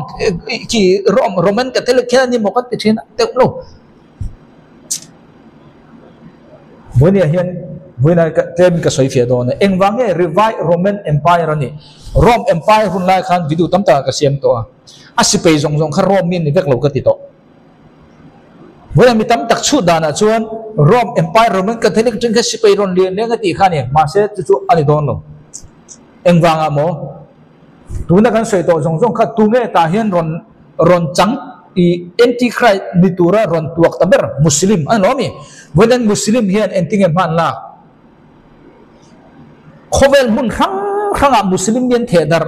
khi Rome Roman Catholic khian a ni maw kan ti thin a teuh lo. Vawiin ah hian vawiin ah tlem ka sawi fiah dawn a. Engvang nge Revived Roman Empire a nih? Rome Empire hun lai khan video tam takah ka siam tawh a. A sipei zawng zawng kha Rome mi a ni vek lo ka ti tawh. Vawiin mi tam tak chhut danah chuan Rome Empire Roman Catholic teng kha sipai rawn lian leng a tih kha a ni. Mahse chu chu a ni dawn lo. Engvangah maw? Tuna kan sawi tawh zawng zawng kha tunge tah hian rawn rawn chang i Antichrist ni tura rawn tuak ta ber Muslim a ni lo a mi? Vawiin Muslim hian engtinge hman lak? Khawvel hmun hrang hrangah Muslim hian theh darh.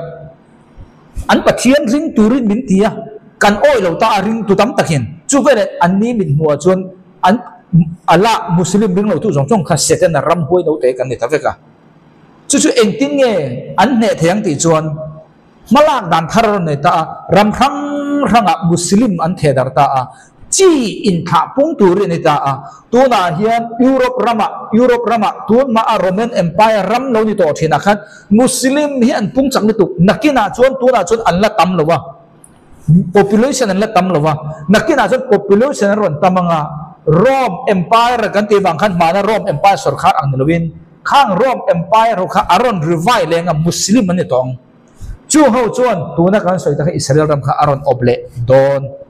An Pathian ring turin min ti a, kan awih lo ta a ringtu tam takin. Chu veleh an ni min hmuhah chuan an Allah Muslim ring lotu zawng zawng kha Setana ramhuai no te kan ni ta vek a. Chu chu engtin nge an hneh thei ang tih chuan hmalak dan thar a rawn nei ta a, ram hrang hrangah Muslim an theh darh ta a. Chi inthlah pung turin a ni ta a, tunah hian Europe ramah, Europe ramah tun hmaa Roman Empire ram lo ni tawh thinah khan Muslim hi an pung chak lutuk. Nakinah chuan tunah chuan an la tam lo a, population an la tam lo a, nakinah chuan population an rawn tam anga Rome Empire kan tih vang khan hmana Rome Empire sawrkhar ang ni lovin khang Rome Empire ho kha a rawn revive leng a, Muslim an ni tawh ang. Chu ho chuan tuna kan sawi tak hi Israel ram kha a rawn awp leh dawn.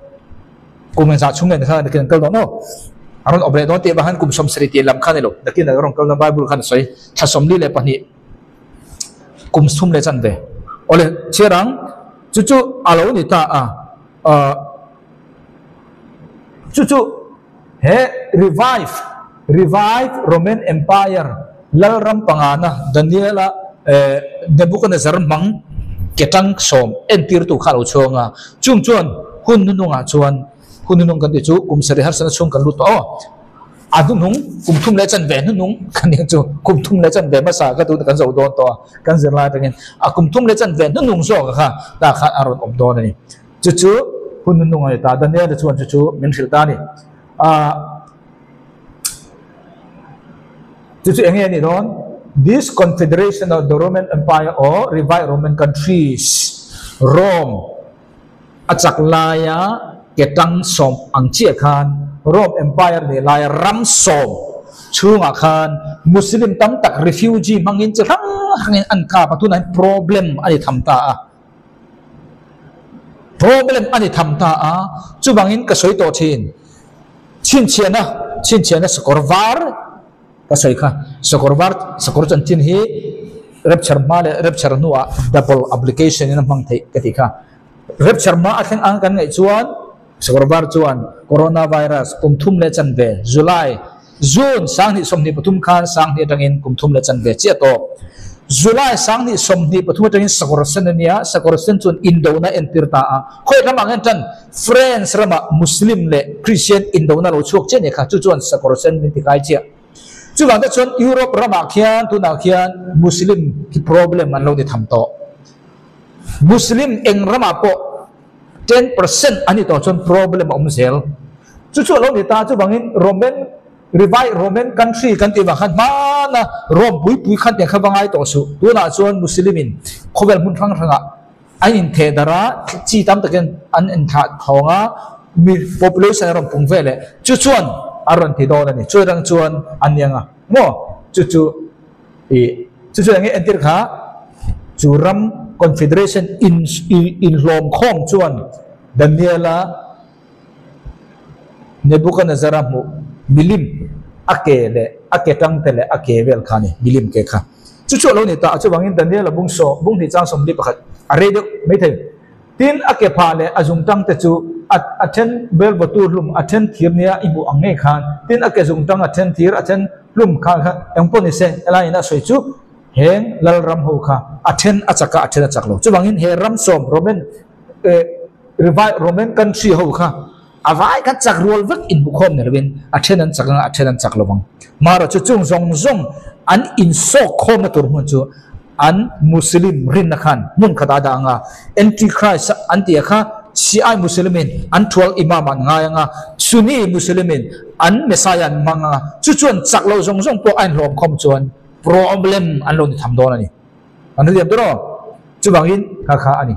Kum engzah chhung nen khan nakin an kal dawn aw. A rawn awp leh dawn tih avang khan kum 70 tih lam kha a ni lo. Nakin a rawn kal dawn Bible khan a sawi thla 42 kum thum leh chanve. Awle chhiar ang chu chu a lo ni ta a. Chu chu he revive revive Roman Empire Lalram pangana Daniela Nebuchadnezzar hmang ke tang sawm entirtu kha a lo chhuang a, chung chuan hun hnuhnungah chuan hun hnuhnung kan tih chu kum sarih harsatna chhung kan lut tawh aw, a hnuhnung kum thum leh chanve hnuhnung kan nih chu kum thum leh chanve hmasa ka tuna kan zo dawn tawh a, kan zirlai atangin a kum thum leh chanve hnuhnung zawk kha tah khan a rawn awm dawn a ni. Chu chu hun hnuhnung a ni ta, Daniela chuan chu chu min hrilh ta a ni. Ahh. Chu chu eng nge a nih dawn? This confederation of the Roman Empire or revived Roman countries, Rome a chak laia ke tang sawm ang chiah khan Rome Empire nih laia ram sawm chhungah khan Muslim tam tak refugee hmangin chi hrang hrangin an kap a, tunah hian problem a ni tham ta a. Problem a ni tham ta a, chuvangin ka sawi tawh thin. Chhinchhiahna. chhinchhiahna sakawr var ka sawi kha sakawr var sakawr chanchin hi rapture hma leh rapture hnuah double application in a hmang theih ka tih kha. Rapture hma a thleng ang kan ngaih chuan sakawr var chuan coronavirus kum thum leh chanve July June 2023 khan 2000 atangin kum thum leh chanve chiah tawp. July 2023 atangin sakawr sen a nia, sakawr sen chuan indona entir ta a. Khawi ramah ngen tan France ramah Muslim leh Christian indona lo chhuak chiah nia kha, chu chuan sakawr sen min ti kai chiah. Chuvang te chuan Europe ramah khian tunah khian Muslim hi problem an lo ni tham tawh. Muslim eng ramah pawh 10% a ni tawh chuan problem a awm zel. Chu chu a lo ni ta, chuvangin Roman Revive Roman country kan tih vang khan hmana Rome pui pui khan tiang kha va ngai tawh suh. Tunah chuan Muslim in khawvel hmun hrang hrangah an intheh darh a, chi tam takin an inthlah thawng a, mi population a rawn pung ve leh chu chuan a rawn ti dawn a ni. Chu atang chuan an niang a maw? Chu chu ih chu chu eng nge entir kha chu ram confederation in inhlawm khawm chuan Daniela Nebuchadnezzar-a hmuh milim a ke leh a ke tangte leh a ke vel kha a ni, milim ke kha. Chu chu a lo ni ta a, chuvangin Daniel-a bung saw, bung hnih chang 41 a rei deuh mai thei. Tin, a ke phah leh a zung tangte chu a a then bel vawtu hlum, a then thir nia i hmuh ang ngei khan, tin a ke zung tang a then thir, a then hlum kha kha eng pawh ni se, helai in a sawi chu heng lalram ho kha a then a chak a, a then a chak lo. Chuvangin he ram sawm Roman eh Revai Roman country ho kha a vai khan chak rual vek in hmukhawm ni lovin a then an chak anga a then an chak lovang. Marawh chu chung zawng zawng an insawk khawmna tur hmun chu an Muslim rinna khan hmun khat a dah anga Antichrist an tih a kha Shiite Muslim in an thual Imam an ngai anga Sunni Muslim in an Messiah an hmang anga chu chuan chak lo zawng zawng pawh a inhlawm khawm chuan problem an lo ni tham dawn a ni. An hriat tur aw. Chuvangin kha kha a ni.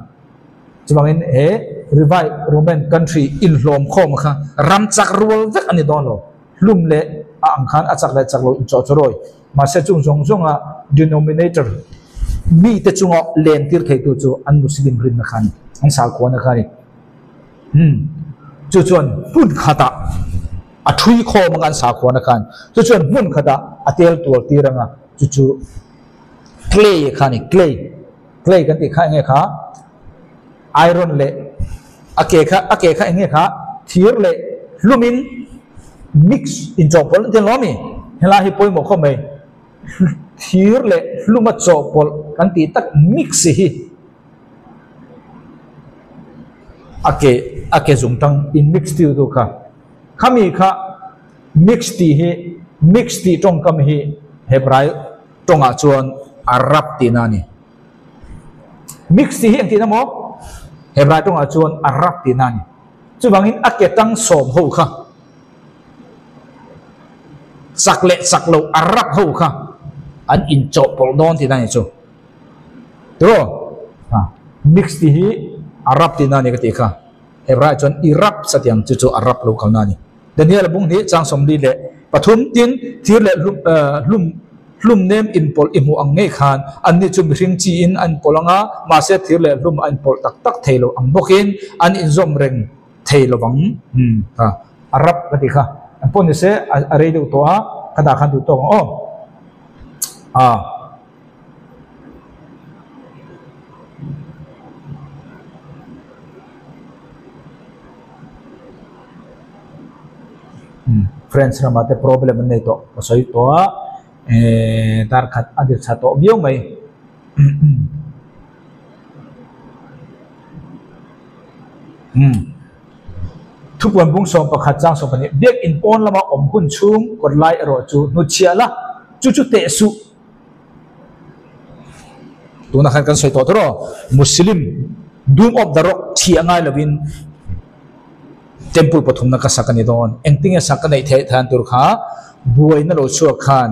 Chuvangin he Revive Roman country inhlawm khawm kha ram chak rual vek a ni dawn lo. Hlum leh a ang khan a chak leh chak lo inchawh chu rawi. Mahse chung zawng zawnga denominator mite chunga len tir theitu chu an Muslim rinna kha a ni. An sakhuana kha a ni. Hmm. Chu chuan hmun khatah a thui khawm anga an sakhuana khan. Chu chuan hmun khatah a tel tual tir anga chu chu Clay kha a ni, clay. Clay kan tih kha enge kha? Iron leh a ke kha, a ke kha enge kha? Thir leh hlumin mix inchawhpawlh an ti alawm i. Helai hi pawimawh khawp mai. Thir leh hluma chawhpawlh kan tih tak mix hi a ke, a ke zung tang in mix tiu tu kha. Khami kha mix tih hi, mix tih tawngkam hi Hebrai tawngah chuan Arab tihna a ni. Mix tih hi engtihna maw? Hebrai tawngah chuan Arab tihna a ni. Chuvangin a ke tang sawm ho kha chak leh chak lo Arab ho kha an inchawhpawlh dawn tihna a ni chu. Tiraw? Ha, mix tih hi Arab tihna a ni ka tih kha. Hebrai chuan Iraq satiang chu chu Arab lo kalna a ni. Daniel bung hi chang 43 tin thir leh hlum hlum hlum nem inpawlh i hmuh ang ngei khan anni chu mihring chi in an inpawlh ang a, mahse thir leh hlum a inpawlh tak tak thei lo ang bawkin an inzawm reng thei lo vang. Umm kha a rap ka tih kha an pawh ni se a rei deuh tawh a, ka dah khan duh tawk ang aw. Aa. Friends ramah te problem an nei tawh ka sawi tawh a ehh dar khat a dir tha tawh viau mai umm thupuan bung 11 chang 12 biakin pawn lama awm hun chhung kawt lai erawh chu hnutchhiah la chu chu teh suh. Tunah khan kan sawi tawh tawh rawh, Muslim Doom of the Rock thi a ngai lovin Temple pathumna ka sak a ni dawn. Engtinge sak ka neih theih than tur kha buaina lo chhuak khan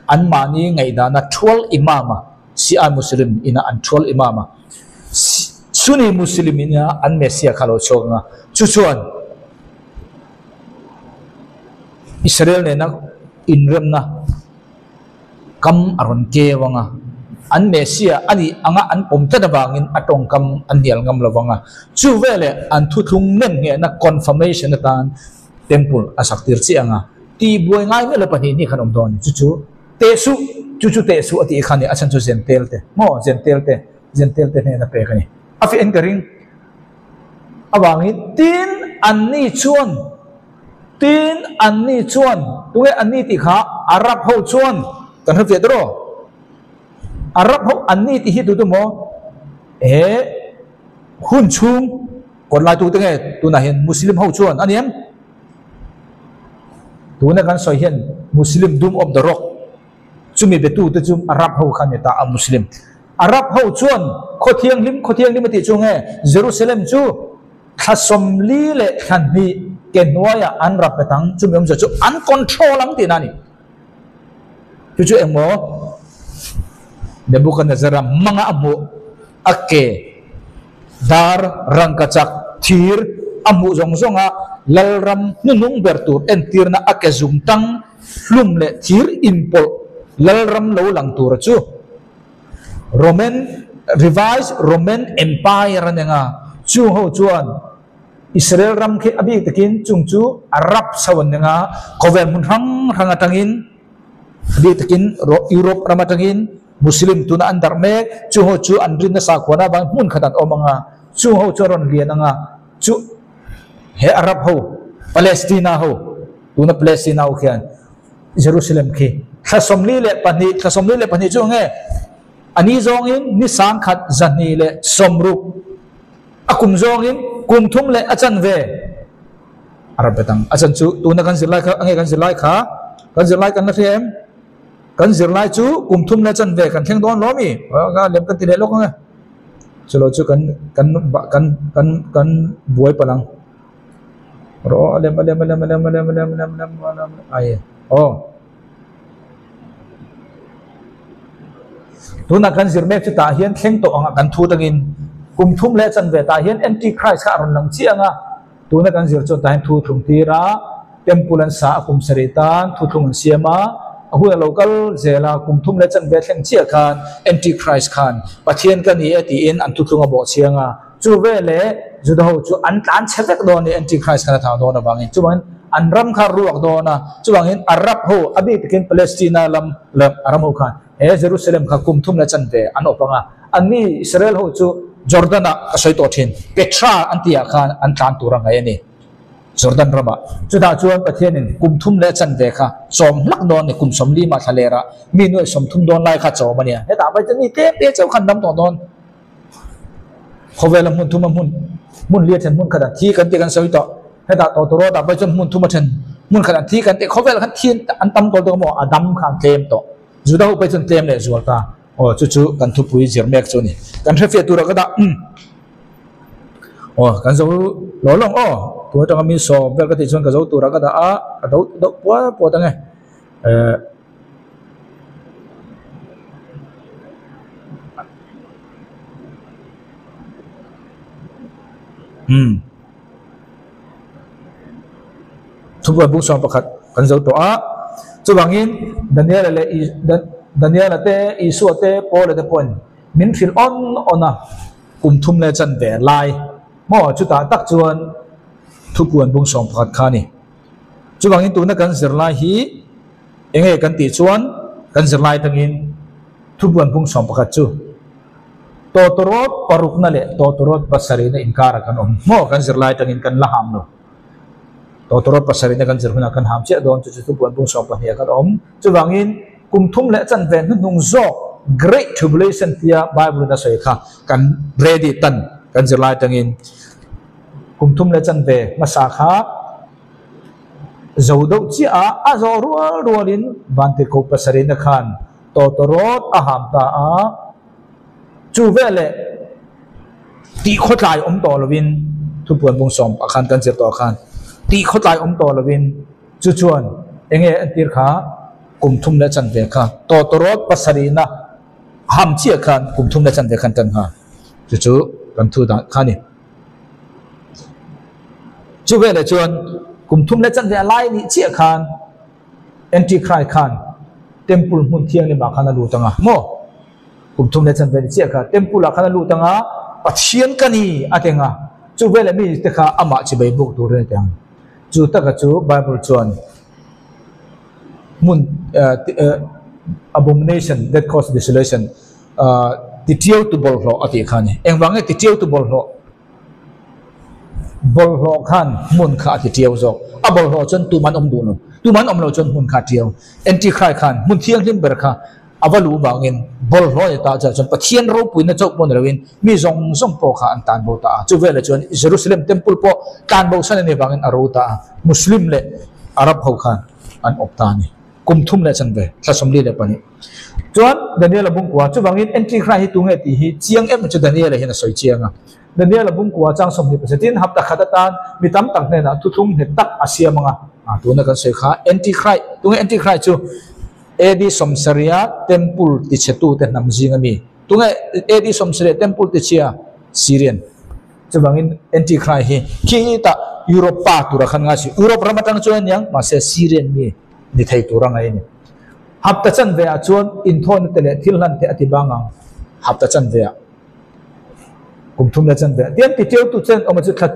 anmahni ngaihdana thual imam a, Shia Muslim ina an thual imam a, Sunni Muslim ina an Messiah kha lo chhuak ang a, chu chuan Israel nena inremna Kam a rawn keu ang a, an Messiah a nih anga an pawm tlat avangin a tawngkam an hnial ngam lo vang a. Chu veleh an thuthlung nem nghehna confirmation atan Temple a sak tir chiah ang a. Tihbuai ngai miah lo pahnih hnih khan awm dawn a ni. Chu chu teh suh, chu chu teh suh a tih kha a ni. A chhan chu Zentel te, maw Zentel te, Zentel te hnena pek a ni. A fiah in ka ring avangin tin anni chuan, tin anni chuan, tunge anni tih kha Arab ho chuan kan hre fiah ta rawh. Arab ho anni tih hi tu tu maw? He hun chhung kawt lai tute nge tunah hian Muslim ho chuan a ni em? Tuna kan sawi hian Muslim Doom of the Rock chumi betute chu Arab ho kha a ni ta a Muslim. Arab ho chuan khaw thianghlim khaw thianghlim a tih chu nge Jerusalem chu thla 40 leh thla hnih ke hnuaiah an rap bet ang chumi awmzia chu an control ang tihna a ni. Chu chu engmaw Nebuchadnezzar-a manga a hmuh a ke dar rangkachak thir a hmuh zawng zawnga lalram hnuhnung ber tur entirna a ke zum tang hlum leh thir inpawlh lalram lo lang tura chu Roman Revised Roman Empire a neng a, chung ho chuan Israel ram khi a bik takin chung chu Arab chho an neng a, khawvel hmun hrang hrang atangin a bik takin Europe ram atangin Muslim tuna an darh mek, chung ho chu an rinna sakhuana avangin hmun khat an awm ang a, chung ho chu a rawn lian ang a, chu he Arab ho, Palestina ho, tuna Palestina ho khian Jerusalem khi thla 42, thla 42 chu eng nge? A ni zawngin ni 1260, a kum zawngin kum thum leh a chanve a rawn bet ang. A chan chu tuna kan zirlai kha, eng nge kan zirlai kha? Kan zirlai kan la hria em? Kan zirlai chu kum thum leh chanve kan thleng dawn lo mi? Ka lem kan ti leh lawk ang e. Chulo chu kan kan kan kan kan buai palh ang. Rawh a lem a lem a lem a lem a lem a lem a lem a lem a lem ai aw. Tunah kan zir mek chu tah hian thleng tawh ang a kan thu tangin kum thum leh chanve tah hian Antichrist kha a rawn lang chiah ang a. Tuna kan zir chuan tah hian thu thlung tir a, temple an sa a kum sarih tan thu thlung an siam a, a hun a lo kal zel a, kum thum leh chanve thleng chiah khan Antichrist khan Pathian ka ni e tiin an thu thlung a bawh chiang a, chu veleh Juda ho chu an tlan chhe vek dawn a ni Antichrist khan a thang dawn avangin chuvangin an ram kha a ruak dawn a, chuvangin Arab ho a bik takin Palestina lam leh ram ho khan he Jerusalem kha kum thum leh chanve an awp ang a, anni Israel ho chu Jordan ah ka sawi tawh thin, Petra an tih ah khan an tlan tur a ngaih a ni, Jordan ramah. Chutah chuan Pathianin kum thum leh chanve kha chawm hlak dawn a ni, kum 40 mah thla lerah mi nuaih 30 dawn lai kha chawm a nia. Hetah vai chuan mi tlem te chauh khan dam tawh dawn. Khawvela hmun thuma hmun hmun li a then hmun khat an thi kan tih kan sawi tawh. Hetah tawtawrawt ah vai chuan hmun thuma then hmun khat an thi kan tih khawvel khan thi an tam tawh tawh maw a dam kha an tlem tawh. Juda ho pawh chuan tlem leh zual ta. Aw chu chu kan thupui zir mek chu a ni. Kan hrefiah turah ka dah umm. Aw kan zo lo lawng aw. Tun atanga mi sawm vel ka tih chuan ka zo turah ka dah a, ka do deuh puat puat ang e. Eh. Umm. Thubuai bung sawm pakhat kan zo tawh a, chuvangin Daniela leh Daniela te, Isua te, Paula te pawhin min hrilh awn awn a, kum thum leh chanve lai maw chutah tak chuan thupuan bung sawm pakhat kha a ni. Chuvangin tuna kan zirlai hi eng nge kan tih chuan kan zirlai atangin thupuan bung sawm pakhat chu Tawtawrawt parukna leh tawtawrawt pasarihna inkarah kan awm maw? Kan zirlai atangin kan la ham lo. Tawtawrawt pasarihna kan zir hunah kan ham chiah dawn chu chu thupuan bung 12 ah kan awm. Chuvangin kum thum leh chanve hnuhnung zawk Great Tribulation tia Bible in a sawi kha kan ready tan kan zirlai atangin kum thum leh chanve hmasa kha zo deuh chiah a, a zawh rual rualin Vantirhkoh pasarihna khan tawtawrawt a ham ta a. Chu veleh tih khawtlai awm tawh lovin thupuan bung sawm ah khan kan zir tawh khan tih khawtlai awm tawh lovin chu chuan eng nge entir kha kum thum leh chanve kha tawtawrawt pasarihna ham chiah khan kum thum leh chanve khan tan nghal chu chu kan thu dan kha a ni. Chu veleh chuan kum thum leh chanve a lai nih chiah khan Antichrist khan temple hmun thianghlimah khan a lut ang a maw? Kum thum leh chanve ni chiah kha temple ah khan a lut ang a, Pathian ka ni a ti ang a, chu veleh mi te kha amah chibei buk turin a ti ang. Chu taka chu Bible chuan Hmun abomination that cause desolation ti tiau tu bawlhhlawh a tih kha a ni. Engvang nge ti tiau tu bawlhhlawh? Bawlhhlawh khan hmun kha a ti tiau zawk. A bawlhhlawh chuan tuman awm duh lo. Tuman awm lo chuan hmun kha a tiau. Antichri khan hmun thianghlim ber kha a va luh vangin bawlhhlawh a ni ta chuan chuan Pathian ropuina chauh pawh ni loin mi zawng zawng pawh kha an tan bo ta a. Chuveleh chuan Jerusalem Temple pawh tlan bo san a nih vangin a ro ta a. Muslim leh Arab ho khan an awp ta a ni. Kum thum leh chanve, thla 42. Chuan Daniel-a bungkua, chuvangin Antichri hi tunge tih hi chiang em chu Daniel-a hian a sawi chiang a. Daniel-a bungkua chang 27 tin hapta khat atan mi tam tak hnenah thuthlung nghet tak a siam ang a. A, tuna kan sawi kha Antichri, tunge Antichri chu AD 70 Temple tichhetute hnam zing a mi. Tunge AD 70 Temple tichhia? Syrian. Chuvangin Antichri hi khitah Europe pa tura khan ngai si. Europe ram atang chuan aniang, mahse Syrian mi ni thei tura ngai a ni. Hapta chanve ah chuan inthawhna te leh thil hlan te a ti bang ang. Hapta chanve ah kum thum leh chanve ah tian ti teu tu chen awm a chu thla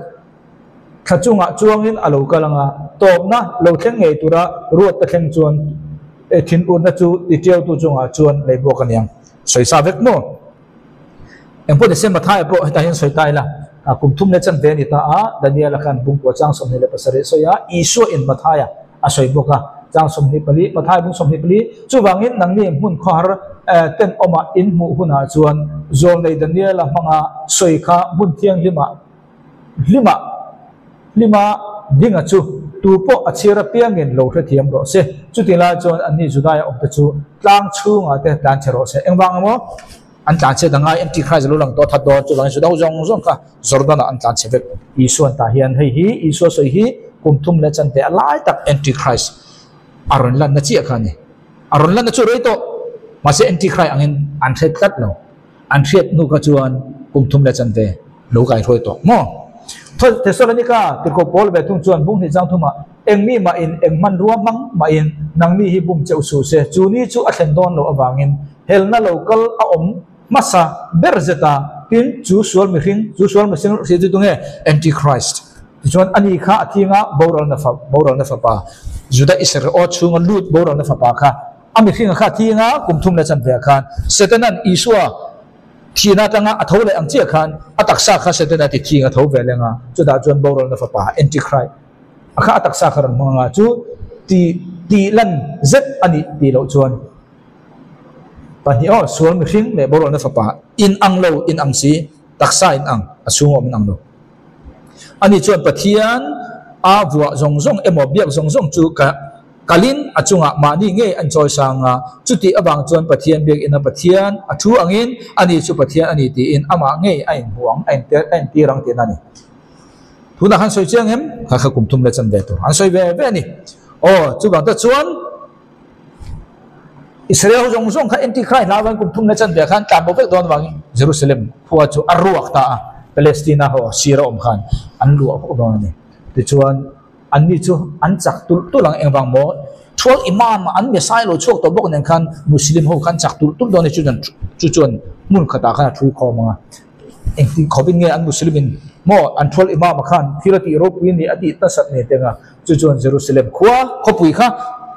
thla chungah chuangin a lo kal ang a, tawpna lo thleng ngei tura ruat te thleng chuan e thinurna chu ti teu tu chungah chuan lei bawk aniang. Sawi sa vek maw? Engpawh ni se Mathaia pawh hetah hian sawi ta ila, kum thum leh chanve a ni ta a, Daniela khan bungkua chang 27 a sawi a, Isua in Mathaia a sawi bawk a, chang 24, Mathaia bung 24, chuvangin nangni hmun khawhar ten awmah in hmuh hunah chuan zawlnei Daniela hmanga sawi kha hmun thianghlimah hlima hlima dinga chu tu pawh a chhiar apiangin lo hrethiam rawh se. Chutih lai chuan anni Judaia awmte chu tlang chhungah te tlan chhe rawh se. Engvang emaw an tlan chhe ta ngai, Antichrist lo lang tawh that dawn, chuvangin Juda ho zawng zawng kha Jordan-ah an tlan chhe vek. Isuan tah hian hei hi Isua sawi hi kum thum leh chante a lai tak Antichrist a rawn lanna chiah kha a ni. A rawn lanna chu rei tawh, mahse Antichrist angin an hre tlat lo. An hriat hnu kha chuan kum thum leh chanve lo kai hruai tawh maw? Thessalonika tirhkoh Paul ve thung chuan bung hnih chang thumah, Eng mi mahin, eng hmanrua hmang mahin nangni hi bum cheuh suh se, chu ni chu a thlen dawn loh avangin helna lo kal a awm hmasa ber zet a, tin, chu sual mihring, chu sual mihring hriat chu tunge? Antichrist. Tichuan, ani kha a thinga boralna fa, boralna fapa, Juda Isarael chhunga lut boralna fapa kha A mihring a kha thing a, kum thum leh chanve ah khan Setanan Isua thihna atanga a tho leh ang chiah khan a taksa kha Setana ti thing a tho ve leng a, chutah chuan boralna fapa Antichrist a kha a taksa kha rawn hmang ang a, chu ti tih lan zet a nih tih loh chuan pahnih aw sual mihring leh boralna fapa in ang lo in ang si taksa in ang a chhung awm in ang lo. Ani chuan Pathian a vuah zawng zawng emaw biak zawng zawng chu ka Kalin a chungah mahni ngei an chawi sang a, chutih avang chuan Pathian biakina Pathian a thu angin ani chu Pathian a ni tiin amah ngei a inhmu ang, a intir ang tihna a ni. Tunah khan sawi chiang em? Kha kha kum thum leh chan ve tur an sawi ve ve a ni. Aw, chuvang te chuan Israel ho zawng zawng kha Antichrist hlau avangin kum thum leh chan ve khan tlan bo vek dawn avangin Jerusalem khua chu a ruak ta a, Palestina ho sir a awm khan an luah vek dawn a ni. Tichuan. Anni chu an chak tulh tulh ang, engvang maw? Thual Imam an Messiah lo chhuak tawh bawk nen khan Muslim ho khan chak tulh tulh dawn a ni, chu chuan hmun khatah khan a thui khawm ang a. Engtin khawpin nge an Muslim in maw an Thual Imam-a khan thil a tih ropui a ni a tih nasat nen teng a, chu chuan Jerusalem khua khawpui kha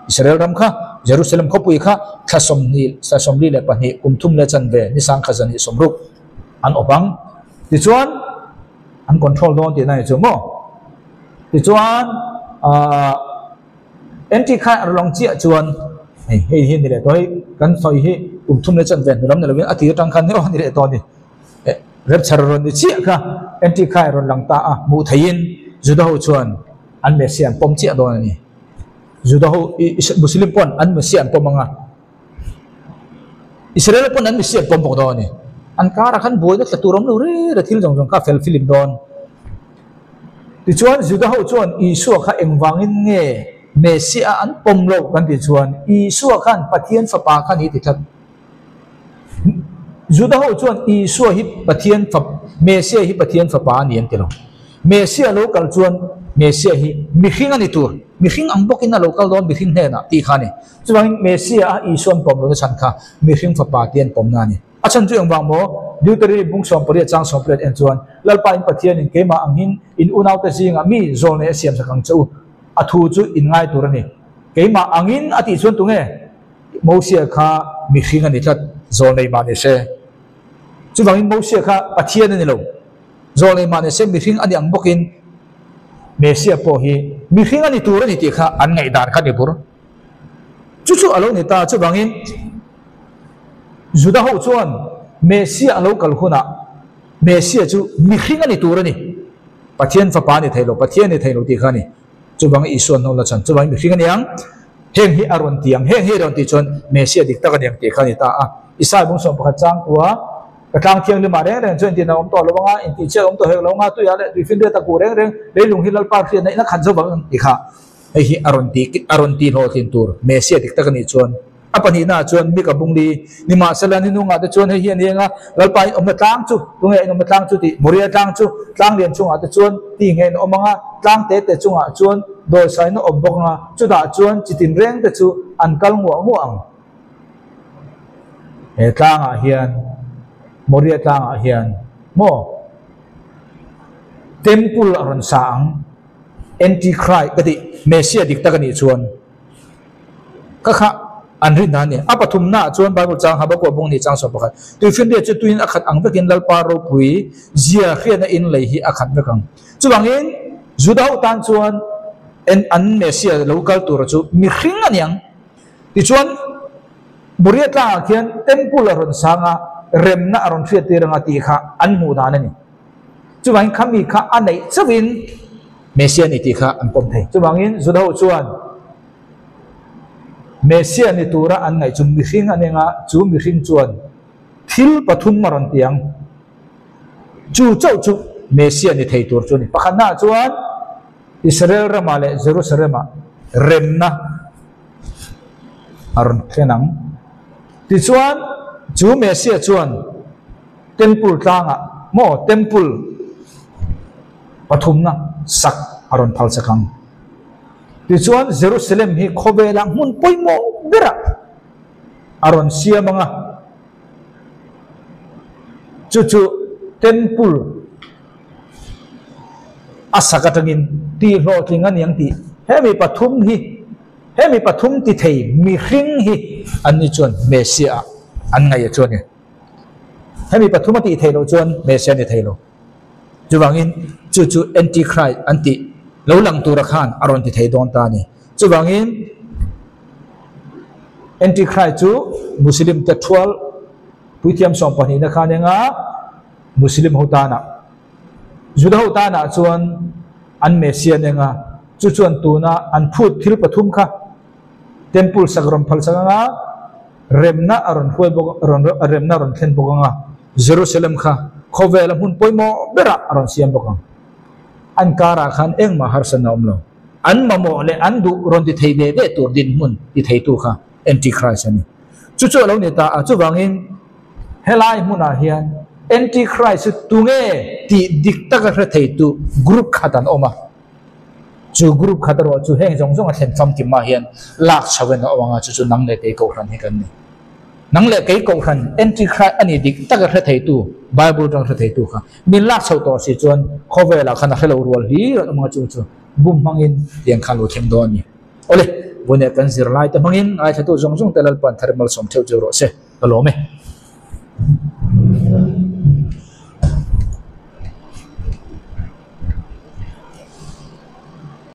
Israel ram kha Jerusalem khawpui kha thla 20, thla 42 kum thum leh chanve ni sangkhat zan hi 60 an awp ang. Tichuan an control dawn tihna a ni chu maw? Tichuan aah entry kha a lang chiah chuan hei hei hi a ni leh tawh hei kan sawi hi kum thum leh chanve hnu lam ni lovin a tir atang khan emaw a ni leh tawh a ni. Eh rapture rawn ni chiah kha entry kha a rawn lang ta a hmuh theihin Juda ho chuan an Messiah an pawm chiah dawn a ni. Juda ho Muslim pawn an Messiah an pawm ang a. Israel pawn an misiat pawm bawk dawn a ni. An karah khan buaina tla tur awm lo reng reng thil zawng zawng kha a fel filim dawn. Tichuan Juda ho chuan Isua kha engvangin nge Messiah an pawm lo kan tih chuan Isua khan Pathian fapa kha ni ti tlat. Juda ho chuan Isua hi Pathian fa Messiah hi Pathian fapa a ni an ti lo. Messiah lo kal chuan Messiah hi mihring a ni tur, mihring ang bawkin a lo kal dawn mihring hnenah tih kha a ni. Chuvangin Messiah a Isua an pawm lohna chhan kha mihring fapa tih an pawmna a ni. A chhan chu engvang maw? Deuteronomy bung 18 chang 18 en chuan, Lalpa in Pathianin keimah angin in unaute zingah mi zawlnei a siamsak ang che u, a thu chu in ngai tur a ni. Keimah angin a tih chuan tunge? Mosia kha mihring a ni tlat, zawlnei mah ni se. Chuvangin Mosia kha Pathian a ni lo. Zawlnei mah ni se mihring a ni ang bawkin Messia pawh hi mihring a ni tur a ni tih kha an ngaihdan kha a ni bur. Chu chu a lo ni ta. Chuvangin Juda ho chuan Messia a lo kal hunah Messia chu mihring a ni tur a ni. Pathian fapa a ni thei lo, Pathian a ni thei lo tih kha a ni. Chuvang Isua hnawl a chhan. Chuvangin mihring a ni ang, heng hi a rawn ti ang, heng hi a rawn tih chuan Messia dik tak a ni ang tih kha a ni ta a. Isaiah bung 11 changkua, Ka tlang thianghlimah reng reng chuan intina awm tawh lo anga, intihchhiat awm tawh hek lo anga, tuiah leh tuifinriat a kuh reng reng, leilung hi Lalpa hriatna in a khat zo vang ang tih kha hei hi a rawn ti a rawn ti hlawhtlin tur Messia dik tak a nih chuan a pahnihnaah chuan Mika bungli nimahsela ni nungah te chuan hei hi a ni eng a, Lalpa in awmna tlang chu tunge in awmna tlang chu tih Moria tlang chu tlang lian chungah te chuan ti nge in awm anga, tlang te te chungah chuan dawisain a awm bawk anga, chutah chuan chitin reng te chu an kal nguah nguah ang. He tlangah hian Moria tlangah hian maw Temple a rawn sa ang Antichrist ka tih Messiah dik tak a nih chuan ka kha an rin dan a ni. A pathumnaah chuan Bible chang Habakkuk bung ni chang 11 Tuifinriat chu tuin a khat ang vekin Lalpa ropui zia hriatna in lei hi a khat vek ang. Chuvangin Juda ho tan chuan an Messiah lo kal tura chu mihring a ni ang. Tichuan Moria tlangah khian Temple a rawn sang a, remna a rawn hriattir anga tih kha an hmuh dan a ni. Chuvangin khami kha a neih chauhin Messia ni tih kha an pawm thei. Chuvangin Juda-ho chuan Messia ni tura an ngaih chu mihring a neng a, chu mihring chuan thil pathum a rawn ti ang. Chu chauh chu Messia ni thei tur chu a ni. Pakhatnaah chuan Israel ramah leh Jerusalem-ah remna a rawn thlen ang. Tichuan chu Messia chuan Temple tlangah maw Temple pathumna sak a rawn phal chak ang. Tichuan Jerusalem hi khawvela hmun pawimawh berah a rawn siam ang a, chu chu Temple a sak atangin tihhlawhtling a ni ang tih hemi pathum hi hemi pathum ti thei mihring hi an ni chuan Messiah ah an ngaih a chu a ni. Hemi pathum a tih theih loh chuan Messiah a ni thei lo. Chuvangin chu chu Antichrist an tih lo lang tura khan a rawn ti thei dawn ta a ni. Chuvangin Antichrist chu Muslim te thual puithiam 12 na khan enga Muslim ho tanah Juda ho tanah chuan an Messiah an enga chu chuan tuna an phut thil pathum kha Temple sak rawn phal sak anga remna a rawn hruai bawk rawn remna a rawn thlen bawk anga Jerusalem kha khawvela hmun pawimawh berah a rawn siam bawk ang. An karah khan engmah harsatna a awm lo. An mamawh leh an duh rawn ti thei ve ve tur dinhmun ti theitu kha Antichrist a ni. Chu chu a lo ni ta a, chuvangin helai hmunah hian Antichrist chu tunge tih dik taka hre theitu group khat an awm a. Chu group khat erawh chu heng zawng zawng a thlen famkim mah hian lak chho in a awm ang a, chu chu nang leh kei kohhran hi kan ni. Nang leh kei kohhran Antichrist a ni dik taka hre theitu, Bible tang hre theitu kha min lak chho tawh si chuan khawvelah khan a hre lo rual hlir an awm ang a, chu chu bum hmangin tiang khan lo thleng dawn a ni. Awle, vawne kan zirlai te hmangin ngaithlatu zawng zawng te Lalpan thar malsawm theuh cheu rawh se, ka lawm e.